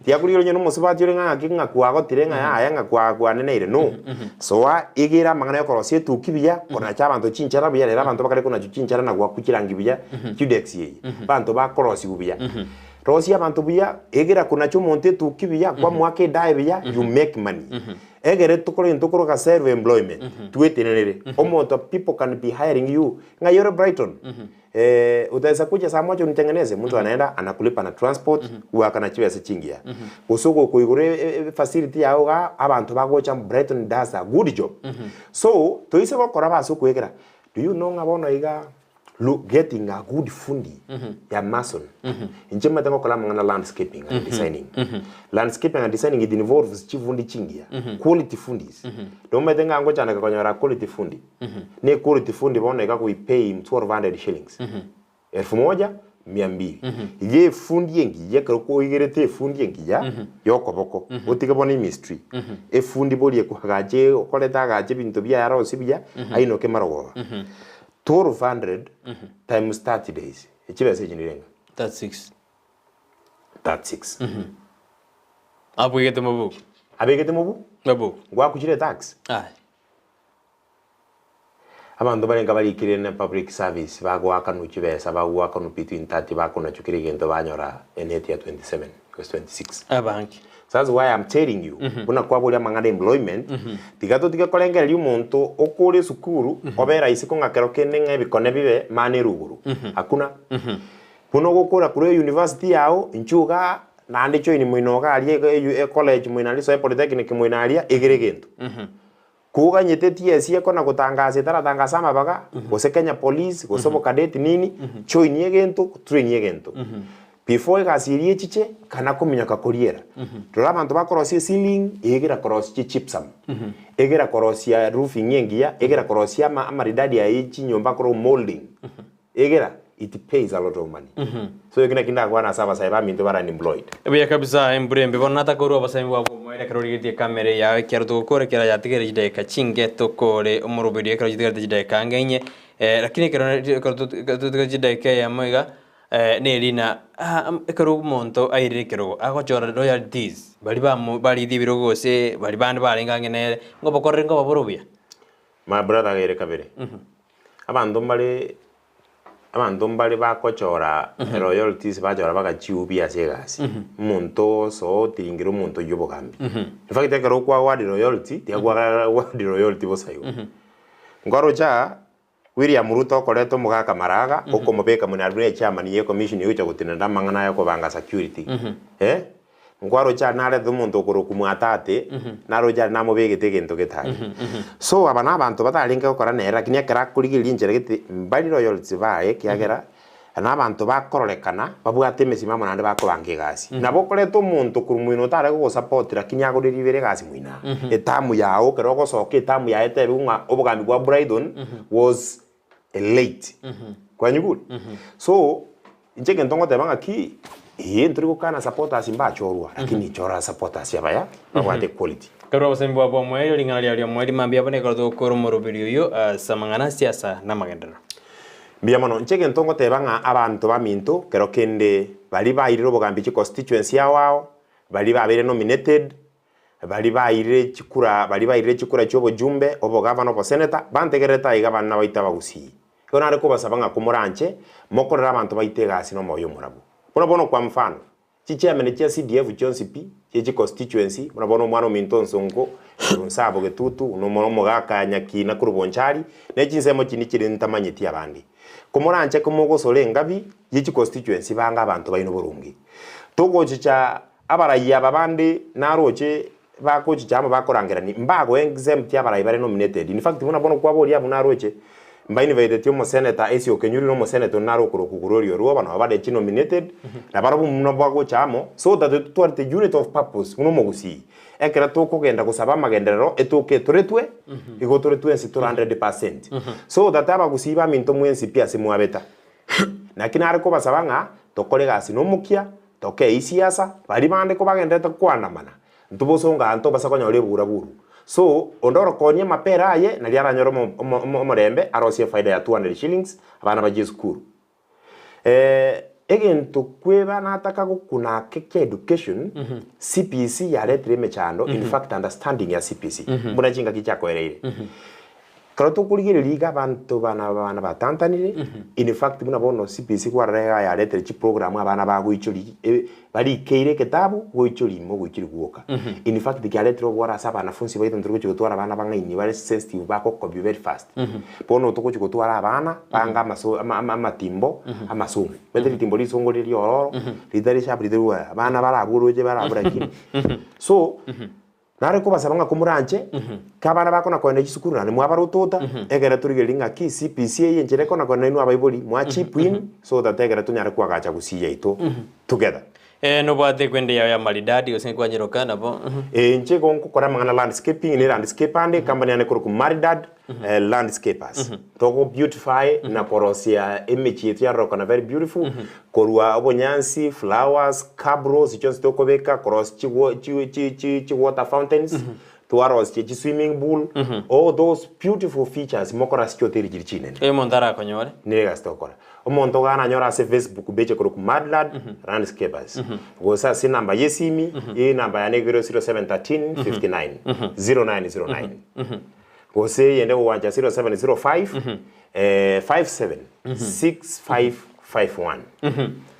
Tiakorigereria onye nomosubati ore ng'a ng'aki ng'a kwagotire ng'a yaya ng'a kwa kwaneneire no. Soa egere amang'ana yokorosia etuki buya, konacha abanto chinchara buya, rero abanto bakare konachwa chinchara na goakwa chirangi buya, cudex eye, abanto bakorosiwa buya. Rosia abanto buya, egera konacha omonto etuki buya, kwamoaka edae buya, you make money. Egere tokore egento tokoroka self employment, twetenenere. Omonto people can be hiring you, ng'ai ore Brighton? Eh, utaweza kuja saa moja unitengeneze? Mtu anaenda anakulipa na transport, goakana chibesa chingiya. Gose ogokoigora e- e- facility yao igaa, abanto bagocha Brighton does a good job. So, toise gokora ase okoegera, do you know ng'a bono iga Look, getting a good fundi ya mason. Inche manyete ngokora amang'ana landscaping and designing. Landscaping and designing it involves chifundi chingiya, quality fundis. Nomanyete ng'a ngochandeka konyora quality fundi. Ne quality fundi bono iga we pay him 1200 shillings. Elfu moja mia mbili. Iga efundi engiya ekero koigerete efundi engiya yokoboko, otige bono emistry. Efundi boria ekoagacha okoreta agache ebinto biaye arosie buya, ainoke marogoba. 1200 times 30 days chibesa echi nirenga? 36. 36. Abwegete mobuku. Abegete mobu? Mobuku. Ngwakuchire tax? Aye. Abanto barenge barikire na public service bagoakanwa chibesa bagoakanwa between 30 bakonachwa kera egento banyora eneti ya 27 gose 26. Abange. That's why I'm telling you, buna kwaboria amang'ana employment, tiga totige korengereria omonto okore esukuru, obe rahisi kong'a kero kende ng'a ebikone bibe mani eruguru. Hakuna. Buna ogokora korwa university yao, inchuo igaa, naende join moino iga aria e college moino aria soe polytechnic moino aria, egere egento. Koganyete TSC ekona gotangasa etaratangasa amabaga, gose Kenya Police, gose obokadeti nini, join egento, train egento. Before egasi eria echiche, kana kominyoka koriera. Rora abanto bakorosia eceiling, egera korosia chigypsum, egera korosia roofing engiya, egera korosia ama amaridadi aya ye chinyomba akorwa moulding, egera it pays a lot of money. So eki naki ndakwana ase abasae baminto bare unemployed. Buya kabisa embura embe bono natakorwa obosemi bwabo omoerio ekero origetie ekamera eyao ekiaro togokora ekero yatigaire chidakika chinke tokore omoroberio ekero chitigarete chidakika ange inye eh, lakini ekero ekero totigarete chidakika eyemo iga eh, nerina ah, ekero omonto airire ekerogo agochora royalties baria bamo barigia ebirogo gose baria bande barenge ang'e nere ngobokorere ngobabore obuya. My brother gere kabere, abanto mbare Abanto mbare bagochora royalties bachora bagachiubia ase egasi. Omonto osoa otiringire omonto oyio obogambi. In fact ekero okwaward royalty, tiakwaward royalty bosa igo. Nkoroche aa, William Ruto okoreta omogaka Maraga, okomobeka muna aria buna echairman ye ecommission egocha gotenenera amang'ana aya okobanga security. Eh, Nkwaroche aria narete omonto okorokwa Mwatate, naroche aria namobegete egento gete aria. So aba nabanto batarenge gokora nere, lakini ekero akorigereria enchera gete, mbari royalty baye ekiagera nabanto bakororekana babwate emesimamo naende bakobanga egasi. Nabo okoreta omonto korwa moino otare gogosupport lakini agore ribere egasi moino aa. Etamu yago ekero ogosoka etamu yaye etebiwe ng'a obogambi bwa Brighton was late. Kwanyigure? So. Inche egento ngoteba ng'aki, ee ntori gokana supporters mbachorwa, lakini chora supporters abaya babwate equality. Korwa obosemi bwabo bw'omoerio, ring'ana riao ri'omoerio mambia abwo nekero togokora omoroberi oyio ase amang'ana a siasa na amagenderero. Mbuya mono. Inche egento ngoteba ng'a abanto baminto kero kende baria bairire obogambi chiconstituency ao ao, baria babeire nominated, Baria bairire chikura, baria bairire chikura chi'obojumbe, obogavana, oboseneta, bantegererete aiga abana baito abagusii. Igo nare kobasaba ng'a komoranche, mokorere abanto baito egasi nomoyo omorabu. Buna bono kwa mfano, chichairman chia CDF chionsi pi, chie chiconstituency, buna bono omwana ominto Onsongo, korwa Nsabo Getutu, buna omwana omogaka Nyakina korwa Bonchari, ne chinsemo chinde chiria ntamanyeti abande. Komoranche komogosora engabi ye chiconstituency bange abanto baino boronge. Togochicha Abarai aba bande naroche bagochicha amo bakorangerania, mbagoe exempt abarai bare nominated. In fact buna bono kwaboria abwo naroche, mbainviteti omosenator Essie Okenyuri na omosenator onde nare okorokwa Gloria Orwoba nabo bare chinominated, nabarabwo buna bagocha amo, so that totwarete unit of purpose buna omogusii. Ekero tokogenda gosaba amagenderero etoke etoretwe, igo tore twensi tore 100%. So that abagusii baminto mwensi pi ase mwabeta. Naki nare kobasaba ng'a tokore egasi nomokia, Tokei siasa, baria bande kobagenderete koandamana, ntobosongo aa ntobasa konyora ebura-buru. So, onde orokonia amapera aye nario aranyore omo omo omorembe arosie efaida ya 200 shillings abana bachie esukuru. Egento kweba nataka gokuna ake kia education, CBC yaretire emechando, in fact understanding ya CBC, buna chingaki chiakoereire. Ekero tokorigereria iga abanto bana abana batantanire, in fact buna bono CBC kwarora iga yaretire chiprogram abana bagoichoria e barikeire eketabu goichoria ime ogoichoria gwoka. In fact kiaretire obworo ase abanafunsi baito ntori gochia gotwara abana bang'aini bare sensitive bagokobia very fast. Bono togochia gotwara abana bange amaso ama ama amatimbo amasongo. Omanyete ritimbo risongo rire riororo, ritari sharp ritari bwa abana barabwo oroche barabwo lakini. So. Nare kobasaba ng'a komoranche, ki abana bakona kogenda chisukuru naende mwabarotota, ekere torigererie ng'aki CBC eye enchera ekona kogenda nainwe abaibori mwa chip in so that ekere tonyare koagacha gusii yaito together. Eh, nobwate ekwende yao ya maridadi gose nkwanyeroka nabo. Eh, inche igo nkokora amang'ana landscaping, ne landscape ande, ecompany yane ekorokwa Maridad Landscapers. Togo beautify na korosia emechie yaito yarorokana very beautiful, korwa obonyansi, flowers, cabros chionsi tokobeka, korosia chigo chi chi chi chi water fountains, twarosia chi swimming pool, all those beautiful features mokora ase chihoteli chiria chinene. Oyo omonto arakonyore. Nere egasi togokora. Omonto iga nanyore ase Facebook page ekorokwa Madlad Landscapers, gose ase enamba ya esimi, enamba yane iga ere 0713 59 0909. Gose eyende gogwancha 0705 57 6551.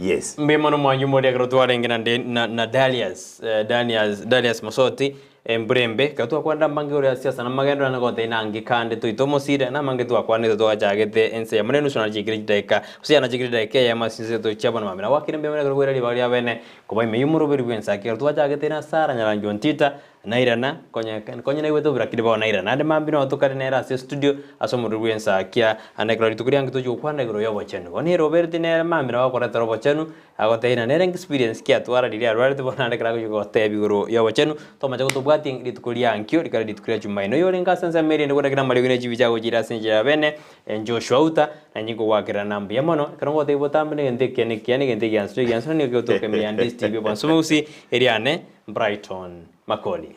Yes. Mbuya mono mwanyu moria ekero twarenge na De- na, na Darius, eh, Danias, Darius Mosoti embura embe ekero twakwanire amange igoro ya siasa na amagenderero naende gotebia nange kande toite omosira na amange twakwanete twachagete ense eyemo na enusu nachikire chidakika gose yanachikire chidakika eyemo ase chinse tochia bono mambia. Nagwakire mbuya mono ekero kwaira ribaga ria bene koba ime y'omoroberi bw'ense ake ekero twachagete na Sarah Nyarangi Ontita Nairana, konya konya naigwete oborakiri bono nairana. Naende mambia noyo tokare nere ase estudio ase omorero bw'ensakia. Ande ekero rituko riange tochia gokwana igoro y'obochenu. Bono ere obereti nere mambia nabo akoretera obochenu, agotebia ng'a nere experience ki atwara riria arwarete bono naende ekero agochia gotebia igoro y'obochenu, tomache gotobwatia rituko ria ankio rikare rituko ria jumaine. Oyorenge ase ensemo eria ende gotakera amariogi ne chibicha agochiira ase enchera ya bene, Joshua Uta, nainche nkogwakerera mbuya mono, ekero ngotebia botambe negento ekiya nekiya, negento egiansu egiansu, na nigo kegotoka ime ya Ndisi TV obwansu bwa Gusii, eriane Brighton Makori.